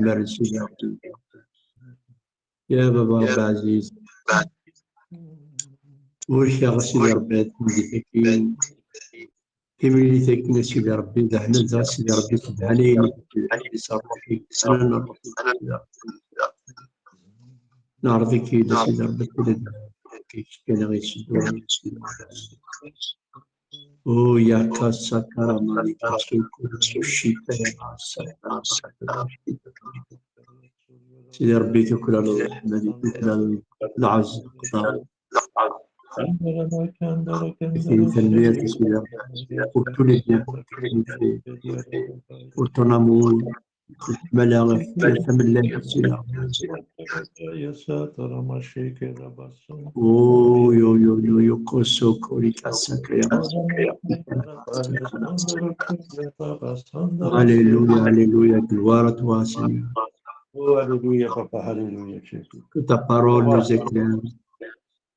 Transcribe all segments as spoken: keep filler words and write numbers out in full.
leḥmar n Sidi Ṛebbi. Ya Baba Ṛebbi ɛziz, ur k-aɣ Sidi Ṛebbi ad tmedit akkin. Timlilit akken a Sidi Ṛebbi, d aḥmed a Sidi Ṛebbi, tedhanayen-ik, tedhanayen-is ṛṛuḥ-ik, ḥanan ṛṛuḥ-ik. Neɛreḍ-ik-id a Sidi Ṛebbi, kul d kan a ɣ-yetteddu. O ya kasa karamani kasu kusu shita ya kasa. Sidi Ṛebbi, tuklal ṛṛeḥma, tuklal lɛezz, leqder. Tanemmirt a Sidi Ṛebbi, ur ttulid, ur ttnamul, leḥmala, tamellalt a Sidi Ṛebbi. Uy, uy, uy, uy, uy, koso, korika, sakaya. Alléluia, alléluia, gloire à toi, Seigneur. Oh, alléluia, papa, alléluia, Jésus. Que ta parole nous éclaire.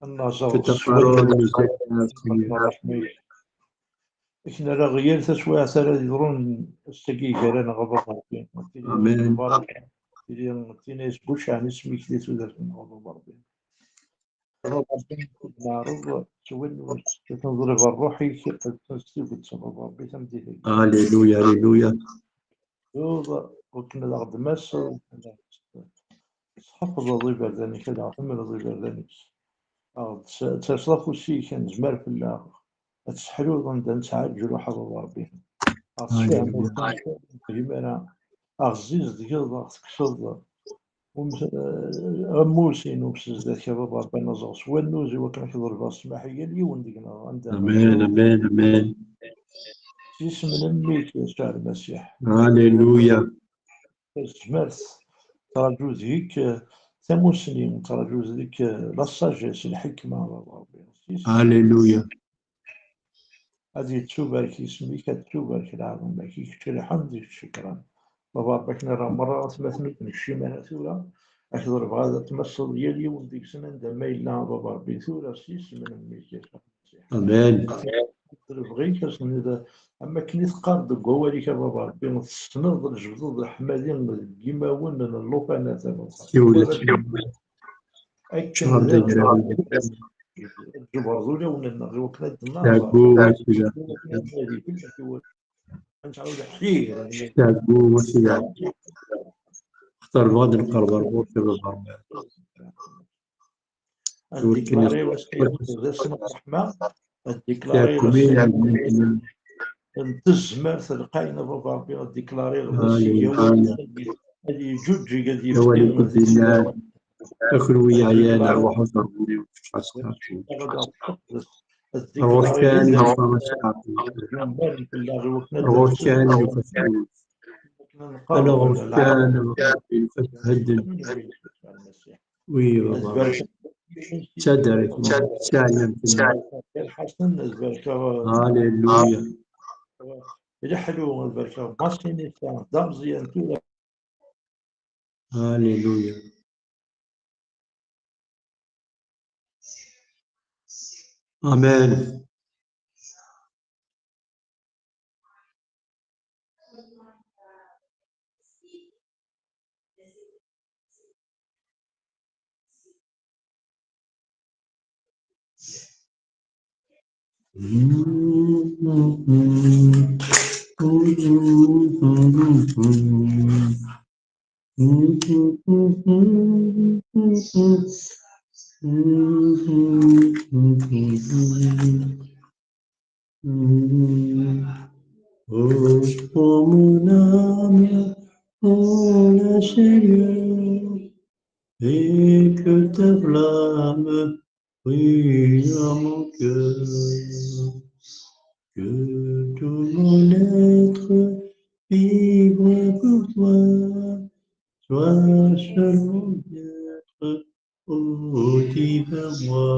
Que ta parole nous éclaire, Seigneur. Akken ara ɣ yal taswiɛt ara d-yeḍrun ass-agi gar-aneɣ a Baba Ṛebbi. Amen. Tili tina yesbucɛen isem-ik di tudert-nneɣ a Baba Ṛebbi. A Baba Ṛebbi, neɛreḍ s wannuz, ad neḍleb ṛṛuḥ-ik, ad s tidet a Baba Ṛebbi tameddit-agi. Alléluia, alléluia. Tuḍ, wakken ad aɣ-d-maseḍ, ad aɣ-d-tesḥefḍeḍ iberdan-ik, ad aɣ-temleḍ iberdan-ik. Aɣ-d-terseḍ afus-ik, ad nezmer fell-aɣ, ad tesseḥluḍ anda nesɛa leǧruḥ a Baba Ṛebbi. Aɣ-tessefhmeḍ, ur nefhim ara, aɣ-ẓẓizdgeḍ, aɣ-tekkseḍ ammus-inu s zdat-k a Baba Ṛebbi, ad naẓeɣ s wannuz i wakken ad k-ḍelbeɣ ssmaḥ i yal yiwen deg-neɣ anda. Amen, amen, amen. S yisem n mmi-k Yasuɛ Lmasiḥ. Alléluia. Tazmert, ttṛaǧu deg-k tamusni, ttṛaǧu deg-k la sagesse, lḥikma a Baba Ṛebbi. Alléluia. Ad yettubarek yisem-ik, ad tettubarek lɛaḍima-k, i kečč lḥemd, i kečč ccekran. Baba Ṛebbi, ad k-nerra merra atmaten ur d-nekcim ara tura, ad k-ḍelbeɣ ad tmaseḍ yal yiwen deg-sen anda ma yella a Baba Ṛebbi tura s yisem n mmi-k Yasuɛ Lmasiḥ. Amen. Lebɣi-k ad s-nid am akken i teqqareḍ deg wawal-ik a Baba Ṛebbi, tessneḍ ad tjebdeḍ leḥmadi deg yimawen n llufanat a Baba. Siwlet. Akken Ṛebbi daɣen yegrawen. Ad tjebreḍ ulawen-nneɣ i wakken ad d-naẓer. Teɛgum a Sidi. I wakken ad nadi fell-ak, i wakken ad nesɛu leḥrir. Teɛgum a Sidi. Xtar bɣa ad nqerreb ar ɣur-k a Baba Ṛebbi. Ad diklariɣ ass-a d ass n ṛṛeḥma, ad diklariɣ ass-a n tezmert lqayen a Baba Ṛebbi, ad diklariɣ d ass i yawin ad yeǧǧuǧǧeg, ad yefti. A kunwi yeɛyan, ṛwaḥ ad ṛwuni. Ṛwaḥ kan, ṛwaḥ kan, ala ṛwaḥ kan, ṛwaḥ kan, ṛwaḥ kan, ṛwaḥ kan. Oui, baba. Ttadar-ik, ttɛellam fell-i. Alléluia. Alléluia. Amen. Ouvre mon âme, ô le Seigneur, et que ta flamme brille dans mon cœur. Que tout mon être vibre pour toi, sois seul mon bien-être, ô divin roi.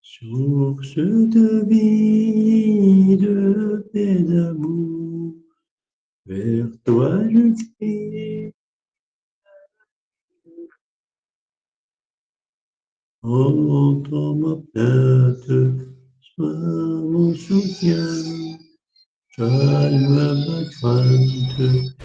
Source de vie, de paix, d'amour, vers toi je crie. Entends ma plainte, sois mon soutien. Try my best friend to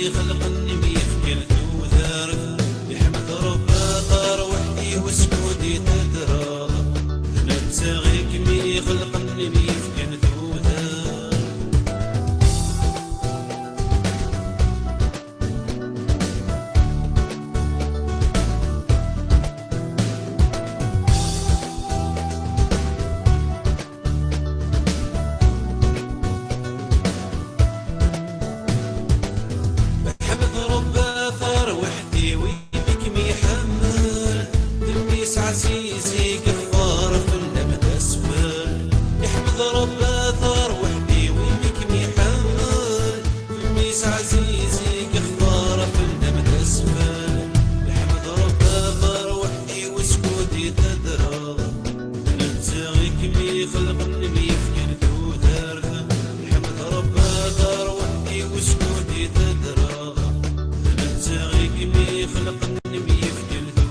ixelqen mi yefkan tudert. Iḥmed Rebbi tarwiḥt-iw skud i teddreḍ. D netta i kem-ixelqen mi yefkan tudert. Ḥmed Rebbi tarwiḥt-iw i kem-iḥemmel, d mmi-s ɛziz i yextar fell-am d asfel. Iḥmed Rebbi tarwiḥt-iw i kem-iḥemmel, d mmi-s ɛziz i yextar fell-am d asfel. Iḥmed Rebbi tarwiḥt-iw skud i teddreḍ. D netta i kem-ixelqen mi yefkan tudert. Iḥmed Rebbi tarwiḥt-iw skud i teddreḍ. D netta i kem-ixelqen mi yefkan tudert.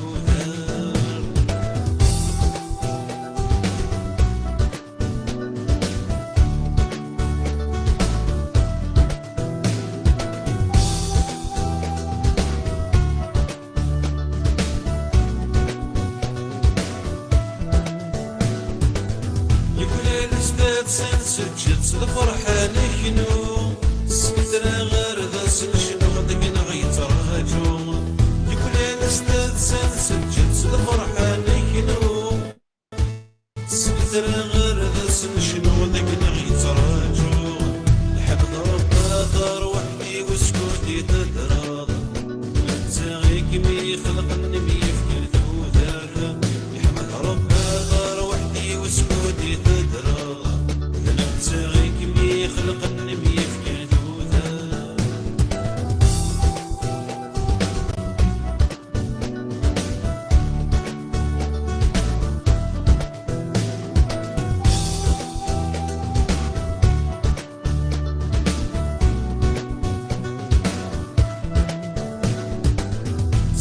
Yuklal sdat-sen seǧǧet s lferḥ ad neknu. Seg tura ɣer da s-necnu deg-neɣ yettraǧu. Yuklal sdat-sen seǧǧet s lferḥ ad neknu. Seg tura ɣer da s-necnu deg-neɣ yettraǧu. Iḥmed Rebbi tarwiḥt-iw skud i teddreḍ. D netta i kem-ixelqen mi yefkan tudert. Iḥmed Rebbi tarwiḥt-iw skud i teddreḍ. D netta i kem-ixelqen mi yefkan tudert.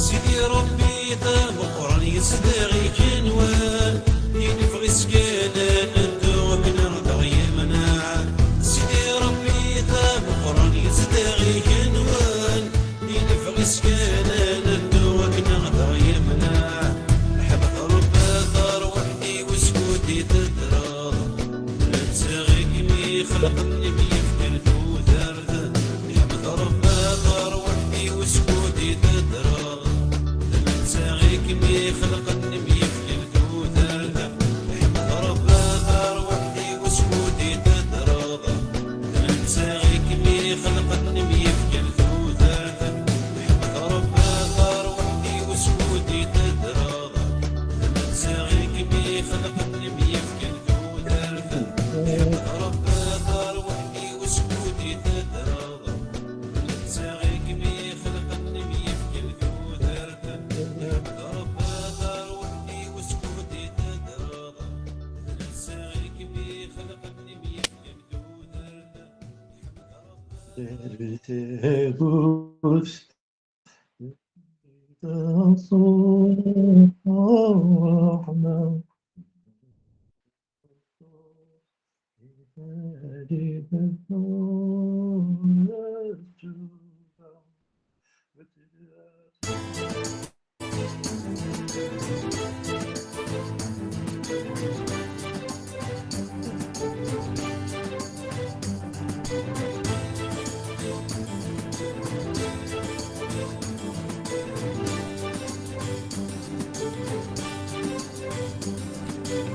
Sidi Ṛebbi d ameqqran yezdeɣ igenwan, i neffeɣ isekkanen ddu akken ad ɣ-yemneɛ. Sidi Ṛebbi d ameqqran yezdeɣ igenwan, i neffeɣ isekkanen ddu akken ad ɣ-yemneɛ. Ḥmed Ṛebbi tarwiḥt-iw skud i teddreḍ. D netta i kem-ixelqen mi yefkan tudert. Iḥmed Ṛebbi tarwiḥt-iw skud i teddreḍ. D netta i kem-ixelqen mi yefkan tudert. Iḥmed Ṛebbi tarwiḥt-iw skud i teddreḍ. D netta i kem-ixelqen mi yefkan tudert. Iḥmed Ṛebbi tarwiḥt-iw skud i teddreḍ. D netta i kem-ixelqen mi yefkan tudert. Iḥmed Ṛebbi tarwiḥt-iw skud i teddreḍ. D netta i kem-ixelqen mi yefkan tudert. Iḥmed Ṛebbi tarwiḥt-iw skud i teddreḍ. D netta i kem-ixelqen mi yefkan tudert. Iḥmed Ṛebbi.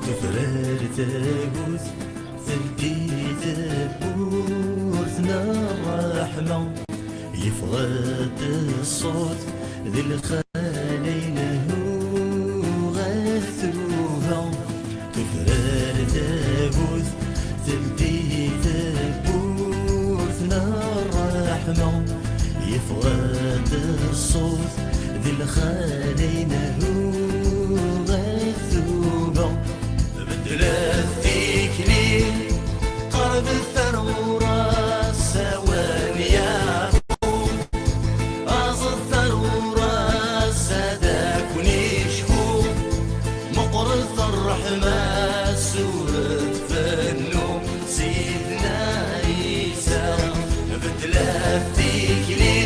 Tebrar tagut, teldi tewwurt n ṛṛeḥma, yeffeɣ-d ṣṣut d lxali. Ay nehuɣ at tuba, tufrar tagut, teldi tewwurt n ṛṛeḥma, yeffeɣ-d ṣṣut d lxali. Ay nehuɣ at tuba, beddlet tikli, qerbet ar ɣur-s awal yaɛqub. Aẓet ar ɣur-s ad akun-icfu, meqqret ṛṛeḥma-s ur tbennu. Sidna Ɛisa, beddlet tikli,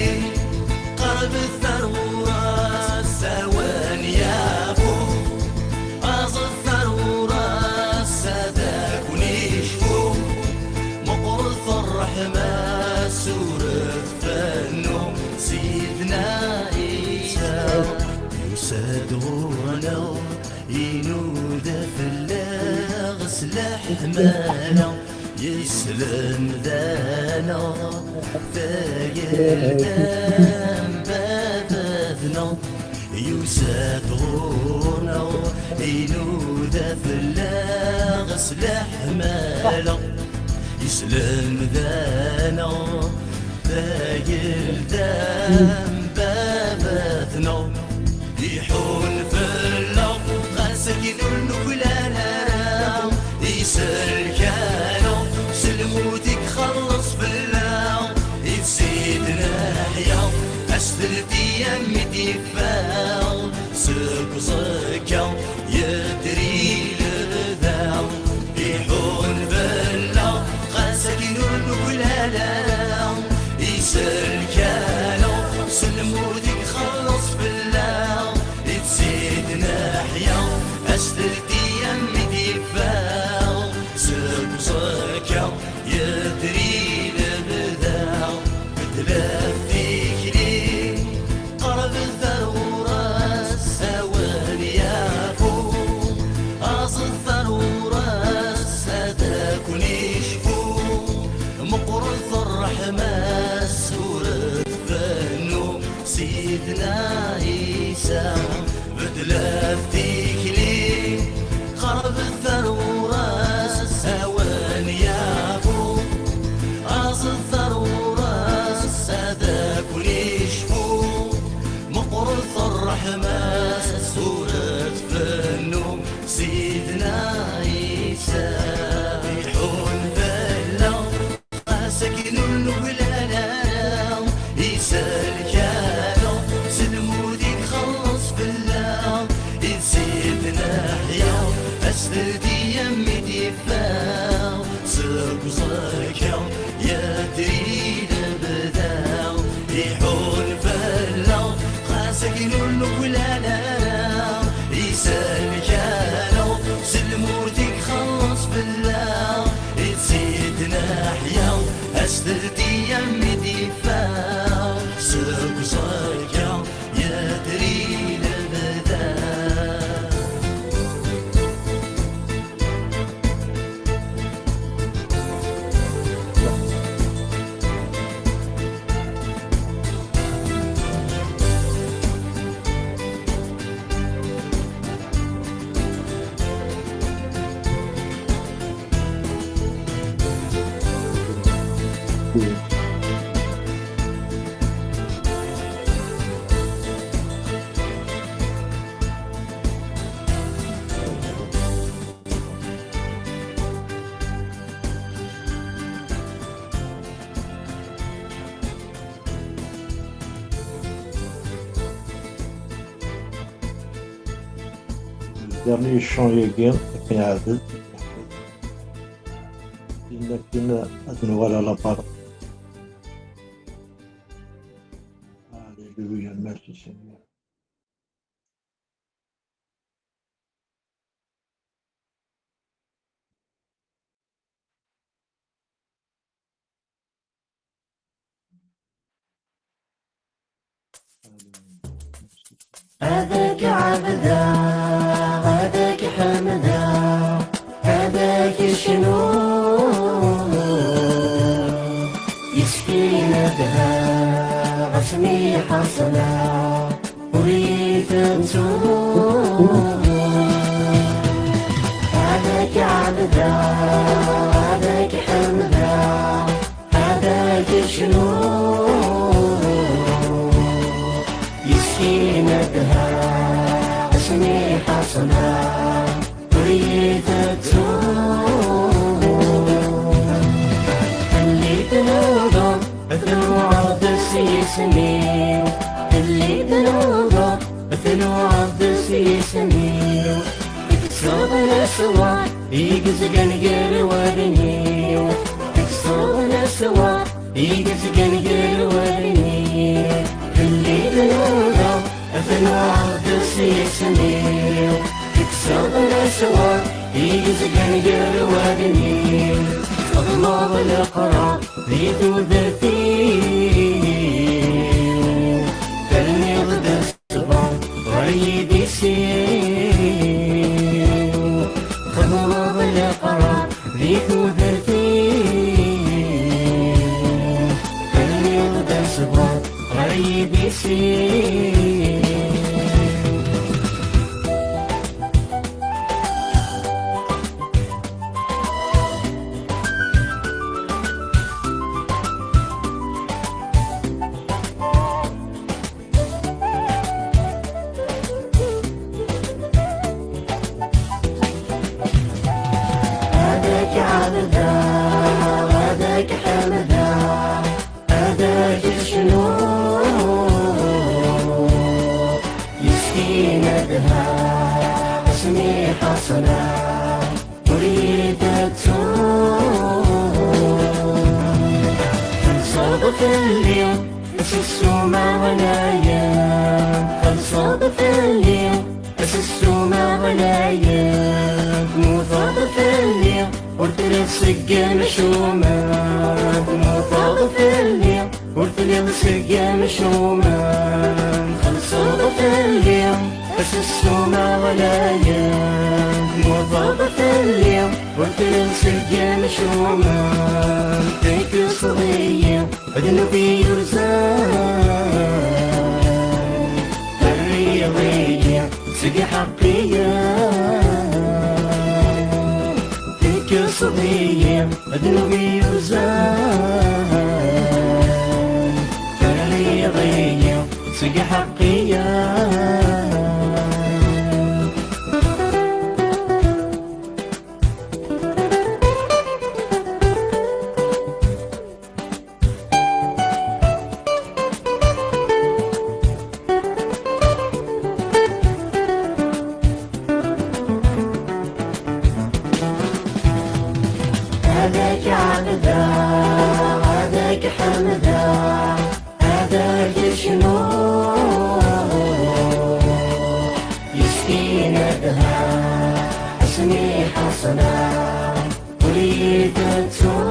Ɣur-neɣ inuda fell-aɣ s leḥmala, yeslemd-aneɣ tagelda n baba-tneɣ. Yusa-d ɣur-neɣ inuda fell-aɣ s leḥmala, yeslemd-aneɣ tagelda n baba-tneɣ. Iḥun fell-aɣ, ɣas akken ur nuklal ara, isellek-aneɣ s lmut i ixelleṣ fell-aɣ. I tsid neḥya, ass teldi am i d-yeffeɣ, seg uẓekka yedri lebda. Iḥun fell-aɣ, ɣas akken ur nuklal ara, isellek-aneɣ s lmut i ixelleṣ fell-aɣ. I tsid neḥya, ass teldi am i d-yeffeɣ, seg uẓekka yedri lebda. Beddlet tikli, qerbet ar ɣur-s, awen yafu. Aẓet ar ɣur-s, ad akun icfu. Meqqret ṛṛeḥma-s, ur tfennu Sidna Ɛisa. Beddlet tikli, qerbet ar ɣur-s, awen yafu. Aẓet ar ɣur-s, ad akun icfu. Meqqret ṛṛeḥma-s, ur tfennu Sidna Ɛisa. Iḥun fell-aɣ, ɣas akken ur nuklal ara, isellek-aneɣ s lmut i ixelleṣ fell-aɣ. I tsid neḥya, ass teldi am i d-yeffeɣ, seg uẓekka yedri lebda. Iḥun fell-aɣ, ɣas akken ur nuklal ara, isellek-aneɣ s lmut i ixelleṣ fell-aɣ. I tsid neḥya, ass teldi am i d-yeffeɣ, seg uẓekka yedri lebda. Dernier chant-agi, akken iɛedel. Dinna akken ad nuɣal à la parole. Alléluia, merci Seigneur. هذاك عبدا، هذاك حمدا، هذاك شنو؟ يسكينتها غسمي حصلة. وريت نسوم. هذاك عبدا، هذاك حمدا، هذاك شنو؟ يسكينتها اسمي حصنا. وريت نسوم. خليت نوضم، ثلوعد سيسني. خليت نوضم، ثلوعد سيسني. تكسر الأسوار، يقزقن قروادني. تكسر الأسوار، يقزقن قروادني. خليت نوضم، ثلوعد سيسني. تكسر الأسوار، يقزقن قروادني. تضمض القرار، ذي تودرتي. تلميذ الصبر، غيدي Ɣer yidis-im. Ad k-ɛebdeɣ, ad k-ḥemdeɣ, ad k-cnuɣ, yis-k i nedheɣ, asmi ḥaṣleɣ, ur yi-tettuḍ. Txellṣeḍ fell-i, s ssuma ɣlayen, txellṣeḍ fell-i, s ssuma ɣlayen, temmuteḍ fell-i, ur telliḍ seg yimcumen, temmuteḍ fell-i, ur telliḍ seg yimcumen, txellṣeḍ fell-i, s ssuma ɣlayen, temmuteḍ fell-i, ur telliḍ seg yimcumen, tekkeḍ-iyi ddnub i yurzan, terriḍ-iyi seg iḥeqqiyen, tekkeḍ-iyi ddnub i yurzan, terriḍ-iyi seg iḥeqqiyen. Ad k-ɛebdeɣ, ad k-ḥemdeɣ, ad k-cnuɣ, yis-k i nedheɣ, asmi ḥaṣleɣ, ur yi-tettuḍ.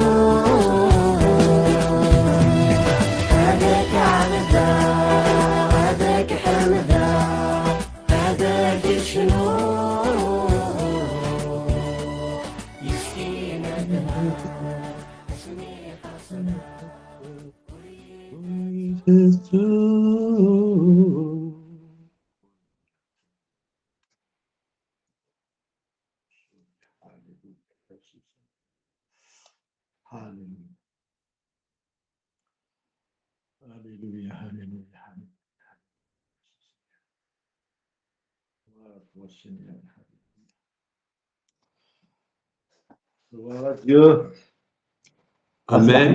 Ad k-ɛebdeɣ, ad k-ḥemdeɣ, ad k-cnuɣ, yis-k i nedheɣ, asmi ḥaṣleɣ, ur yi-tettuḍ. هللويا. هللويا، هللويا، هللويا. Gloire au Seigneur. Gloire à Dieu. Amen.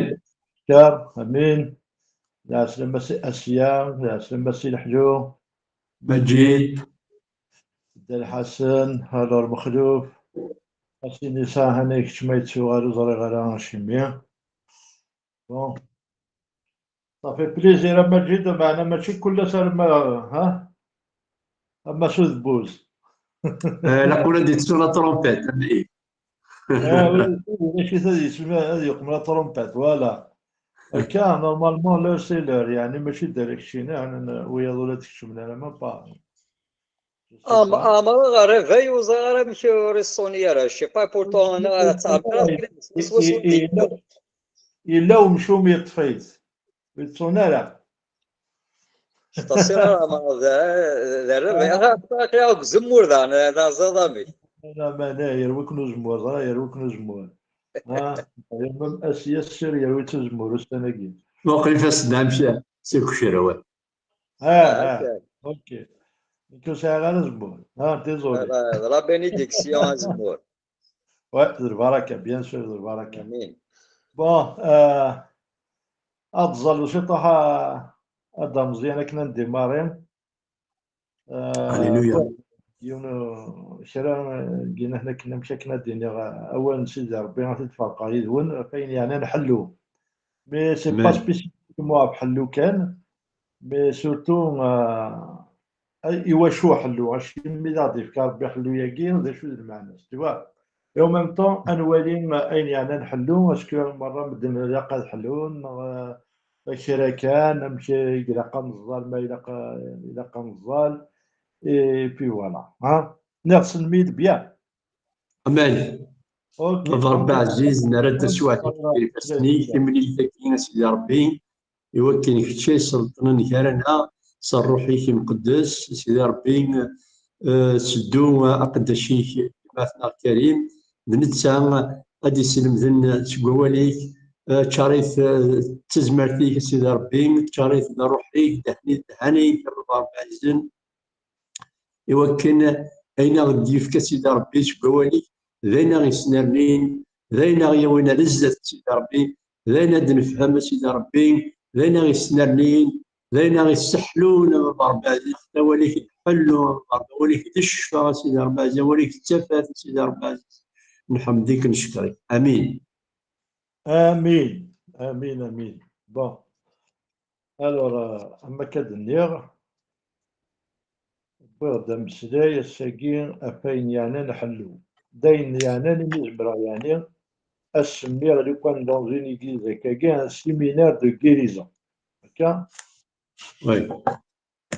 Amen. Lɛeslama a Si Asya, lɛeslama a Si Leḥlu. Maǧid. Dda Lḥasen, alors Mexluf. A Si Nisa, hanay kečč ma yettuɣal ur ẓriɣ ara acimi. Bon. Ça fait plaisir a Maǧid, meɛna mačči kul ass arma, ha? Ama s udebbuz. Eh, la couleur des sons, la trompette, hein, eh. Ah, oui, oui, oui, ad yeqqim la trompette, voilà. Akka, normalement, l'heure, c'est l'heure, يعني, mačči d arekcini, wiyaḍ ur la d-keččmen ara, même pas. Am-, amṛaɣ ɣer rrbeḥ, ur ẓriɣ ara amek ur iṣuni ara. Je sais pas, pourtant, neɣ ad tɛebber, yella, yella umcum yeṭṭef-it. Ur yettṣun ara. Ur yettṣun ara, ma d, d rrbeḥ. Aha, aql-aɣ deg uzemmur daɣen, d aẓiḍ amek. Ala, meɛna yerwi-ken uzemmur, ẓra, yerwi-ken uzemmur. Ah, même Asya Ssir yerwi-tt uzemmur ussan-agi. Muqel ifassen-a amek, seg ucrawal. Ah, ah, ok. Nekk ur sɛiɣ ara azemmur. Ah, désolé. D la, d la bénédiction, azemmur. Ouais, d lbaraka, bien sûr, d lbaraka. Amin. Bon, euh, ad ẓẓallu ciṭuḥ a, a Dda Meẓyan akken ad ndimari. Euh, Alléluia. Bon, yiwen, euh, kra, euh, gina hna akken amek akken ad d-iniɣ, euh, awal n Sidi Ṛebbi ad t-id-ferqeɣ yid-wen, ɣef ayen yeɛnan ḥellu. Mais c'est pas spécifiquement ɣef ḥellu kan, mais surtout, euh, i wacu ḥellu, acimi d aɣ-d-yefka Ṛebbi ḥellu-agi, d acu d lmeɛna-s, tu vois. Et en même temps, ad nwali, euh, ayen yeɛnan ḥellu, est-ce que merra medden ilaq ad ḥellun, neɣ, euh, kra kan, amek i ilaq ad neẓẓal, ma ilaq, ilaq ad neẓẓal, et puis voilà, hein. Neɣ selmid bien. Amen. Ok. Baba Ṛebbi ɛziz, nerra-d taswiɛt i ifassen-ik, timlilit-agi, a Sidi Ṛebbi. i wakken kečč ay sselṭnen gar-aneɣ s Ṛṛuḥ-ik Imqeddes, Sidi Ṛebbi, eh, seddu, eh, aqeddac-ik, gma-tneɣ Karim, d netta ad d-islemden seg wawal-ik, eh, ččar-it, eh, d tazmert-ik, a Sidi Ṛebbi, ččar-it d Ṛṛuḥ-ik, d ahni-, d hani-k, a Baba Ṛebbi ɛzizen. I wakken ayen aɣ-d-yefka Sidi Ṛebbi seg wawal-ik, d ayen aɣ-yesnernin, d ayen aɣ-yawin ar zdat Sidi Ṛebbi, d ayen ad nefhem a Sidi Ṛebbi, d ayen aɣ-yesnernin, d ayen aɣ-yesseḥlun, a Baba Ṛebbi ɛziz, awal-ik d ḥellu, a Baba Ṛebbi, awal-ik d ccfa, a Sidi Ṛebbi ɛziz, awal-ik d tafat, a Sidi Ṛebbi ɛziz. Nḥemd-ik, neckeṛ-ik. Amin. Amin. Amin, amin. Bon. Alors, euh, am akka d-nniɣ, wwiɣ-d ameslay ass-agi ɣef wayen yeɛnan ḥellu. D ayen yeɛnan imi zemreɣ yeɛni ad semmiɣ lukan dans une église akkagi un séminaire de guérison. Akka? Oui.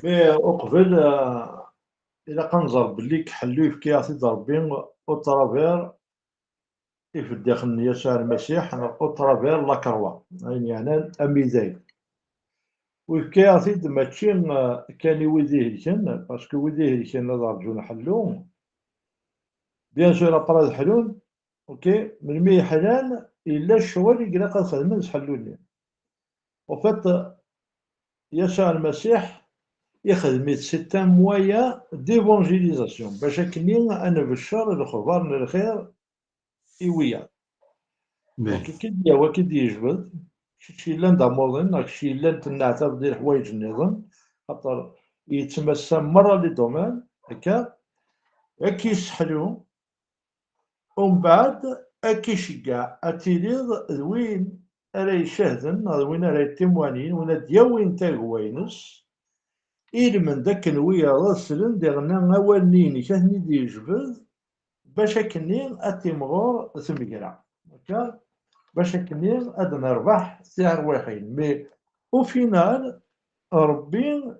Mais uqbel, euh, ilaq ad nẓer belli ḥellu yefka-yaɣ-t-id Ṛebbi au travers ifeddixen n Yasuɛ Lmasiḥ, au travers la croix, ayen yeɛnan amidag. U yefka-yaɣ-t-id mačči, eh, kan i wid ihelken, parce que wid ihelken ad rǧun ḥellu. Bien sûr, après ad ḥlun, ok, melmi yeḥlan, yella ccɣel i ilaq ad xedmen s ḥellu-nni. En fait, Yasuɛ Lmasiḥ ixdem-it, c'est un moyen d'évangélisation, bac akkenni ad nbeccer lexbar n lxir i wiyaḍ. Donc, ki d-yawi, ki d-yejbed, kečč yellan d amuḍin, neɣ kečč yellan tenneɛtabeḍ di leḥwayeǧ nniḍen, xaṭer yettmassa merra les domaines, akka, ad k-yesseḥlu, umbeɛd ad k-iceggeɛ ad tiliḍ d win ara icehden, neɣ d win ara yettimwanin, win ad d-yawin tagwa-ines, ilmend akken wiyaḍ ad slen diɣen awal-nni-inek ad ten-id-yejbed, bac akkenni ad timɣur tmegra. Akka? Bac akkenni ad nerbeḥ tiɛerwiḥin. Mais au final, Ṛebbi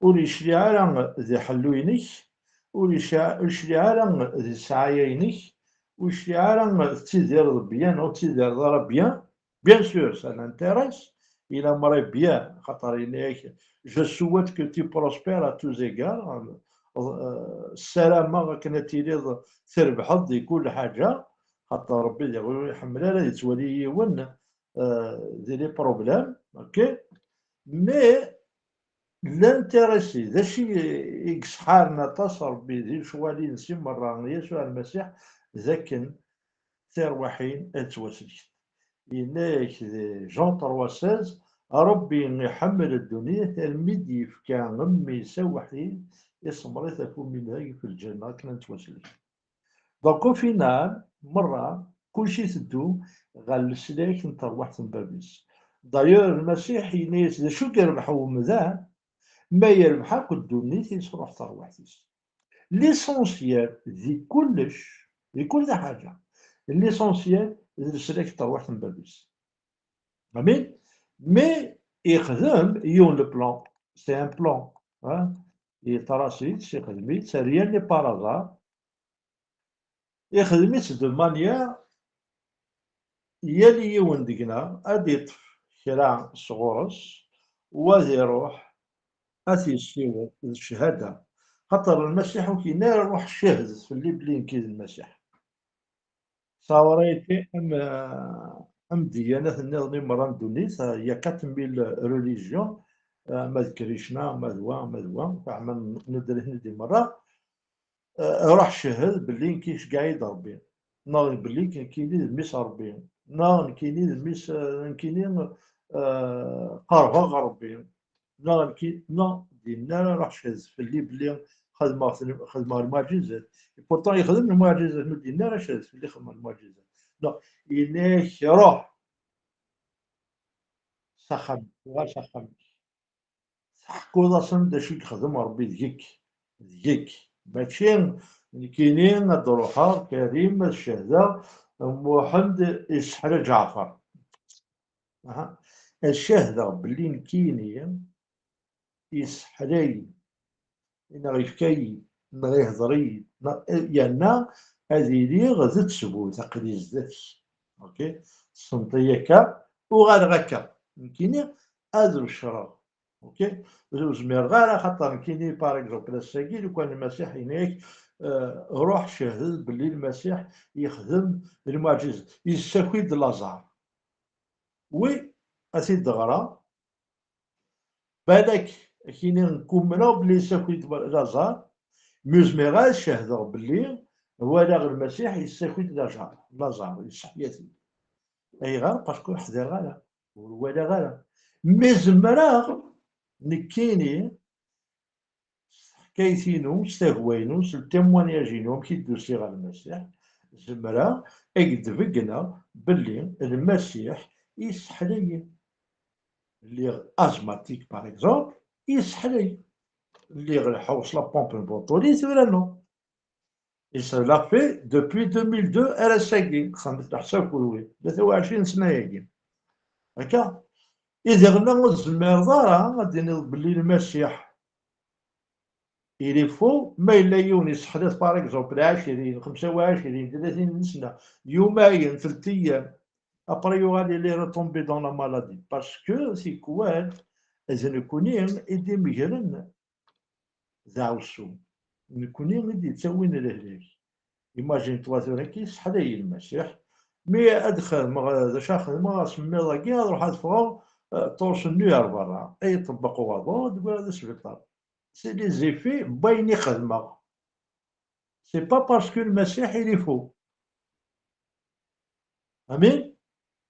ur yecliɛ ara di ḥellu-inek, ur yecliɛ, ur yecliɛ ara di ssɛaya-inek, ur yecliɛ ara tettidireḍ bien, ur tettidireḍ ara bien. Bien sûr, ça l'intéresse. Il aimerait bien, xaṭer yenna-yak, je souhaite que tu prospères à tous égards. Euh, ssarameɣ akken ad tiliḍ trebḥeḍ di kul ḥaǧa, xaṭer Ṛebbi diɣ ur iḥemmel ara ad yettwali yiwen, euh, di les problèmes, ok? Mais l'intéressé, d acu i, i yesḥaren aṭas Ṛebbi di lecɣal-ines i merra Yasuɛ Lmasiḥ, d akken tirwiḥin ad ttwasellkent. Yenna-yak di Jean trois seize, Ṛebbi iḥemmel ddunit almi d-yefka Mmi-s awḥid, isemmeṛ-it ɣef umidag fi lǧenna akken ad nettwasellek. Donc, au final, merra, kulci iteddu ɣer leslak n terwiḥt n Bab-is. D'ailleurs, Lmasiḥ yenna-yas d acu i yerbeḥ umdan, ma yerbeḥ akk ddunit, yesruḥ terwiḥt-is. L'essentiel di kullec, di kul ḥaǧa, l'essentiel d leslak n terwiḥt n Bab-is. Amin? Mais ixdem yiwen le plan, c'est un plan, hein? Yeṭras-itt, ixdem-itt, rien n'est par hasard. Ixdem-itt de manière yal yiwen deg-neɣ ad iṭṭef kra sɣur-s, u ad iruḥ ad t-yessiweḍ d cchada. Xaṭer Lmasiḥ ur k-yenna ara ruḥ cehdet fell-i belli nekk i d Lmasiḥ. Ça aurait été am, am ddyanat nniḍen i merra n ddunit, il y a quatre mille religions, ama d Krishna, ama d wa, ama d wa, teɛma n-, nedder-iten-id i merra. Eh, ruḥ cehhed belli nekk iceggeɛ-iyi-d Ṛebbi, neɣ belli nekkini d mmi-s n Ṛebbi, neɣ nekkini d mmi-s, eh, nekkini, eh, qerbeɣ ɣer Ṛebbi, neɣ nekki, neɣ d-yenna ara ruḥ cehhed fell-i belli xedmeɣ, xedmeɣ lmuɛǧizat. Et pourtant yexdem lmuɛǧizat, ma d-yenna ara cehhed fell-i xedmeɣ lmuɛǧizat. Neɣ yenna-ak ruḥ s axxam, uɣal s axxam-ik. Teḥkuḍ-asen d acu i yexdem Ṛebbi deg-k, deg-k. Mačči nekkini ad d-ruḥeɣ, Karim, ad cehdeɣ Muḥend iseḥra Ǧaɛfeṛ. Aha. Ad cehdeɣ belli nekkini iseḥra-yi, neɣ yefka-yi, neɣ ihḍer-iyi, neɣ, yerna ad iliɣ d ttbut, aql-i zdat-k. Ok? Tessneḍ-iyi akka, uɣaleɣ akka. Nekkini, ad becreɣ. Ok? Ur zmireɣ ara, xaṭer nekkini, par exemple, ass-agi, lukan Lmasiḥ yenna-yak, eh, ruḥ cehhed belli Lmasiḥ yexdem lmuɛǧiza, yessaki-d Laẓar. Oui, ad t-id-ɣreɣ. Balak, akini, nekk umneɣ belli yessaki-d Laẓar, mi ur zmireɣ ad cehdeɣ belli walaɣ Lmasiḥ yessaki-d Laẓar, Laẓar, yesseḥya-t-id. Ayɣer? Parce que ur ḥdireɣ ara, ur walaɣ ara. Mi zemreɣ, nekkini, s teḥkayt-inu, s tagwa-inu, s le témoignage-inu, amek i d-usiɣ ɣer Lmasiḥ, zemreɣ ad k-d-beggneɣ belli Lmasiḥ yesseḥla-yi. Lliɣ asthmatique, par exemple, yesseḥla-yi. Lliɣ leḥḥuɣ s la pompe n buṭuli, tura non. Et cela fait depuis deux mille deux ar ass-agi, xedmet leḥsab kunwi, tlata u ɛecrin sna-agi. Akka, i diɣen ur tzemreḍ ara ad d-tiniḍ belli Lmasiḥ, il est faux, ma yella yiwen yesseḥla-t, par exemple, ɛecrin, xemsa u ɛecrin, tlatin n sna, yumayen, telt ayyam, après yuɣal il est retombé dans la maladie. Parce que tikwal, d nekni i d-imegren d aɛussum. Nekni i d-yettawin lehlak. Imagine-toi tura ki yesseḥla-yi Lmasiḥ. Mi ad xedmeɣ, d acu ara xedmeɣ asemmiḍ-agi, ad ruḥeɣ ad ffɣeɣ, eh, ṭṭuṛ-nni ar berra. Ay iṭebbeq waḍu, ad d-wwiɣ d asbiṭar. C'est les effets n wayen i xedmeɣ. C'est pas parce que Lmasiḥ il est faux. Amin?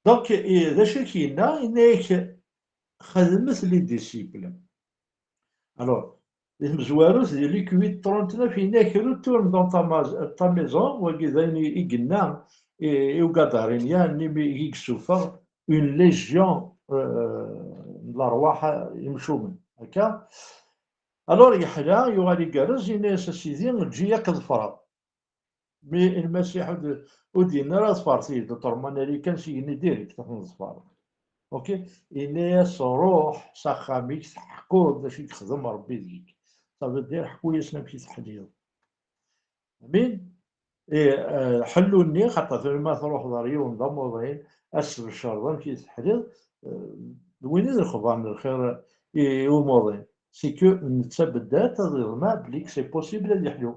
Donc, eh, d acu i k-yenna? Yenna-yak, xedmet les disciples. Alors, di tmezwarut, di Luc huit trente-neuf, yenna-yak, retourne dans ta ma-, ta maison, wagi d ayen i, i yenna i, i Ugadarenya, nni mi i yessufeɣ une légion, euh, n lerwaḥ imcumen. Akka? Alors, yeḥla, yuɣal igerrez, yenna-yas, a Sidi, eǧǧ-iyi ad k-ḍefreɣ. Mi Lmasiḥ ur d-, ur d-yenni ara ḍefret-iyi, d ṭṭerman-agi kan s igenni direct ad ten-ḍefreɣ. Ok? Yenna-yas, ruḥ s axxam-ik, teḥkuḍ d acu i yexdem Ṛebbi deg-k. Ça veut dire, ḥku-yasen amek i teḥliḍ. Amin? Eh, eh, ḥellu-nni, xaṭer tura ma truḥeḍ ɣer yiwen d amuḍin, ad s-tbecreḍ amek i teḥliḍ, eh, d win i d lexbar n lxir i, i umuḍin. C'est que netta beddat ad yeḍmeɛ belli que c'est possible ad yeḥlu.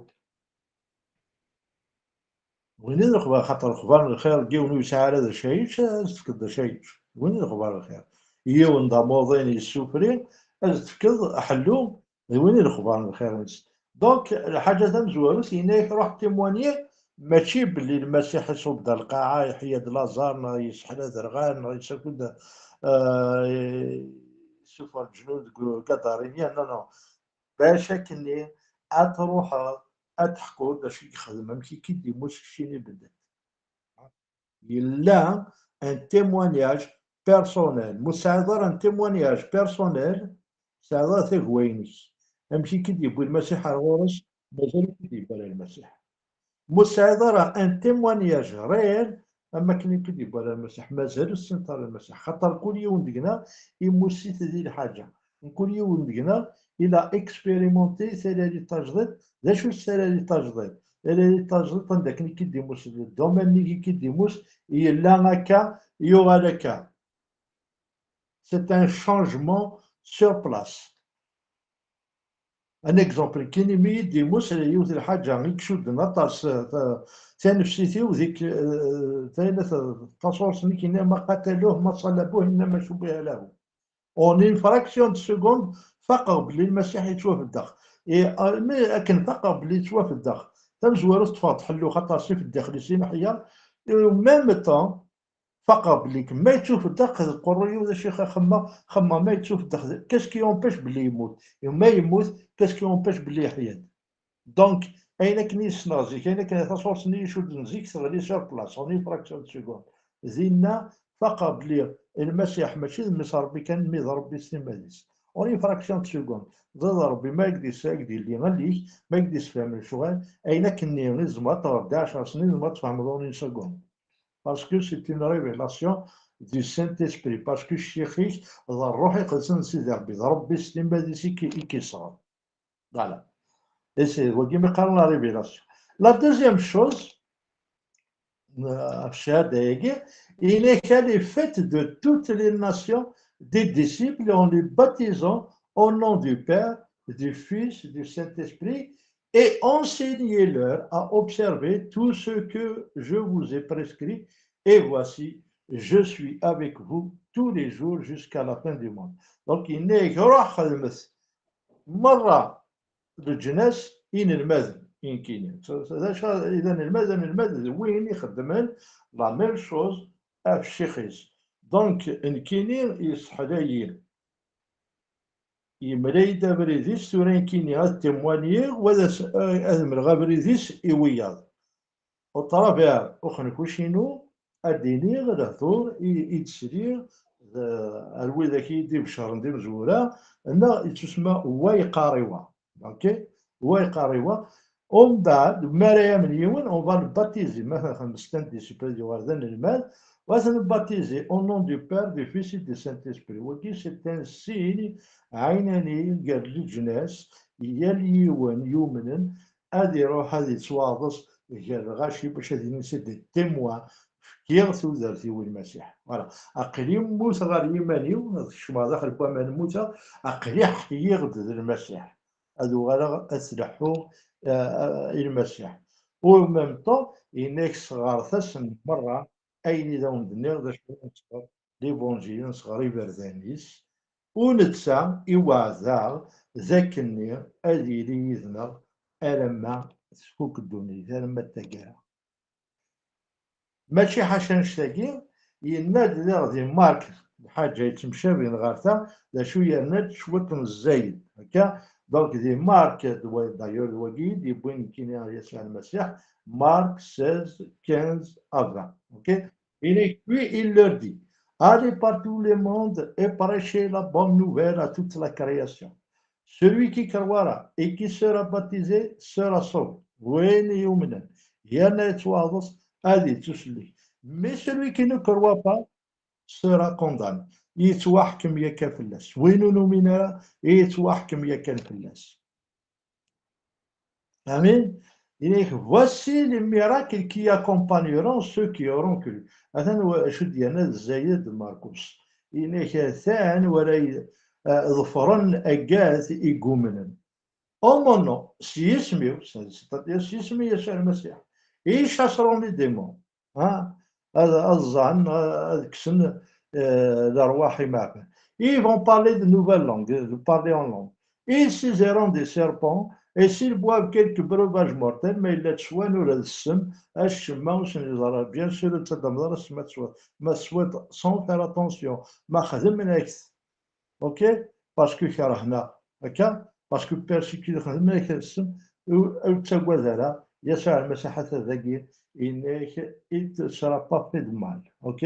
Win i d lexbar, xaṭer lexbar n lxir n yiwen ur yesɛi ara d acu ara yečč, ad s-tefkeḍ d acu ara yečč. Win i d lexbar n lxir. Yiwen d amuḍin yessufri, ad s-tefkeḍ aḥellu, d win i d lexbar n lxir-nnes. Donc, lḥaǧa tamezwarut, yenna-yak ruḥ témoigner, mačči belli Lmasiḥ iṣubb-d ar lqaɛa, yeḥya-d Laẓar, neɣ yesseḥla aderɣal, neɣ yessaki-d, euh, yessufeɣ leǧnun deg Gadarinyan, non, non. Bac akkenni ad truḥeḍ ad teḥkuḍ d acu i yexdem, amek i k-id-yemmut keččini beddat. Yella un témoignage personnel. Ma ur tesɛiḍ ara un témoignage personnel, tesɛiḍ ara tagwa-inek. Amek i k-id-yewwi Lmasiḥ ar ɣur-s, mazal ur k-id-yewwi ara Lmasiḥ. Ma ur tesɛiḍ ara un témoignage réel, am wakken i k-id-yewwi ara Lmasiḥ, mazal ur tessineḍ ara Lmasiḥ. Xaṭer kul yiwen deg-neɣ, immut-it di lḥaǧa. Mkul yiwen deg-neɣ, il a expérimenté talali tajdiṭ. D acu-tt talali tajdiṭ? Talali tajdiṭ, anda akken i k-id-imus, le domaine-nni i k-id-imus, yella akka, yuɣal akka. C'est un changement sur place. Un exemple, nekkini mi yi-d-imus yiwet lḥaǧa i icudden aṭas, eh, ta-, tanefsit-iw, dik, eh, tayla ta-, taṣurt-nni, كأنما قتلوه ما صلبوه إنما شبه له. En une fraction de seconde, faqeɣ belli Lmasiḥ yettwafeddex. Et, euh, mi akken faqeɣ belli yettwafeddex, tamezwarut ṭṭfeɣ-d ḥellu, xaṭer s ifeddex-is i neḥya. Et en même temps, faqeɣ belli ma yettwafeddex, d qerru-iw d acu i xemmeɣ, xemmeɣ ma yettwafeddex, qu'est-ce qui empêche belli yemmut? Et ma yemmut, qu'est-ce qui empêche belli yeḥya-d? Donc, ayen akken i ssneɣ zik, ayen akken taṣurt-nni icudden zik, teɣli sur place, en une fraction de seconde. Dinna, faqeɣ belli Lmasiḥ mačči d mmi-s n Ṛebbi kan, mmi d Ṛebbi s timmad-is. En une fraction de seconde. Ẓid Ṛebbi, ma ak-d-is-, ak-d-illi allig, ma ak-d-isfhem lecɣal, ayen akken-nni i tzemreḍ ad teɣreḍ di ɛecṛa snin, tzemreḍ ad tfehmeḍ en une seconde. Parce que c'est une révélation du Saint-Esprit. Parce que ccix-ik d Ṛṛuḥ Iqedsen n Sidi Ṛebbi, d Ṛebbi s timmad-is i k-, i k-isɣer. Voilà. Et c'est wagi mi qqaren la révélation. La deuxième chose, euh, ɣef ccahada-agi, il est qu'elle est faite de toutes les nations, des disciples en les baptisant au nom du Père, du Fils, du Saint-Esprit, et enseignez-leur à observer tout ce que je vous ai prescrit, et voici, je suis avec vous tous les jours jusqu'à la fin du monde. Donc, yenna-yak, ruḥ xedmet merra leǧnas inelmaden i nekkini. D acu i d anelmad? Anelmad d win ixeddmen la même chose ɣef ccix-is. Donc, nekkini yesseḥla-yi, yemla-yi-d abrid-is, tura nekkini ad témoigniɣ, wa ad as-, ad mleɣ abrid-is i wiyaḍ. Au travers uxenfuc-inu, ad d-iniɣ lehdur i, i d-sliɣ d, ar widak i yi-d-ibecren d imezwura, neɣ yettusemma wa yeqqar i wa. Ok? Wa yeqqar i wa. Umbeɛd, mi ara yamen yiwen, on va le baptiser. Ma xemstan disciples yuɣal d anelmad, wa ad t-nbatizi au nom du Père, du Fils et du Saint-Esprit. Wagi, c'est un signe ɛinani gar leǧnas, yal yiwen yumnen ad iruḥ ad yettwaɛḍes gar lɣaci bac ad yini c'est des témoins, fkiɣ tudert-iw i Lmasiḥ. Voilà. Aql-i mmuteɣ ɣer yiman-iw, ad kecmeɣ daxel n waman mmuteɣ, aql-i ḥyiɣ-d d Lmasiḥ. Ad uɣaleɣ ad sleḥḥuɣ, eh, eh, i Lmasiḥ. Au même temps, yenna-k sɣertet-asen merra ayen i d awen-d-nniɣ d acu n sɣer l'Évangile, n sɣer iberdan-is, u netta iweɛd-aɣ d akken-nni ad yili yid-neɣ alamma tfuk ddunit, alamma d taggara. Mačči ḥaca annect-agi, yenna-d diɣ di Mark lḥaǧa yettemcabin ɣer ta, d acu yerna-d cwiṭ n zzayed, akka? Donc di Mark, d wa-, d'ailleurs d wagi i d-yewwin nekkini ɣer Yasuɛ Lmasiḥ, Mark seize, quinze à vingt, ok? Et puis il leur dit, allez par tout le monde et prêchez la bonne nouvelle à toute la création. Celui qui croira et qui sera baptisé sera sauvé. Win yumnen, yerna yettwaɛḍes, ad yettusellek. Mais celui qui ne croit pas sera condamné. Yettwaḥkem yakan fell-as. Win ur numin ara, yettwaḥkem yakan fell-as. Amin. Yenna-k, voici les miracles qui accompagneront ceux qui auront cru. Atan wa-, acu d-yerna d zzayed Markus. Yenna-k, atan wara y-, eh, ḍefren agad i yumnen. En mon nom, s yisem-iw, c'est-à-dire s yisem n Yasuɛ Lmasiḥ, ils chasseront les démons. Ha? Ad, ad ẓẓɛen, ad kksen, eh, lerwaḥ imeɛfan. Ils vont parler de nouvelles langues, de parler en langue. Ils saisiront des serpents, et s'ils boivent quelque breuvage mortel, ma yella swan ula d ssem, acemma ur sen-yeḍra. Bien sûr, ur ttaddameḍ ara ssem ad tesweḍ. Ma teswiḍ sans faire attention, ma xedmen-ak-t, ok? Parce que kerhen-aɣ. Akka? Parce que persécuté, xedmen-ak ssem, ur, ur ttagad ara. Yasuɛ Lmasiḥ ata dagi, yenna-k, il te sera pas fait de mal. Ok?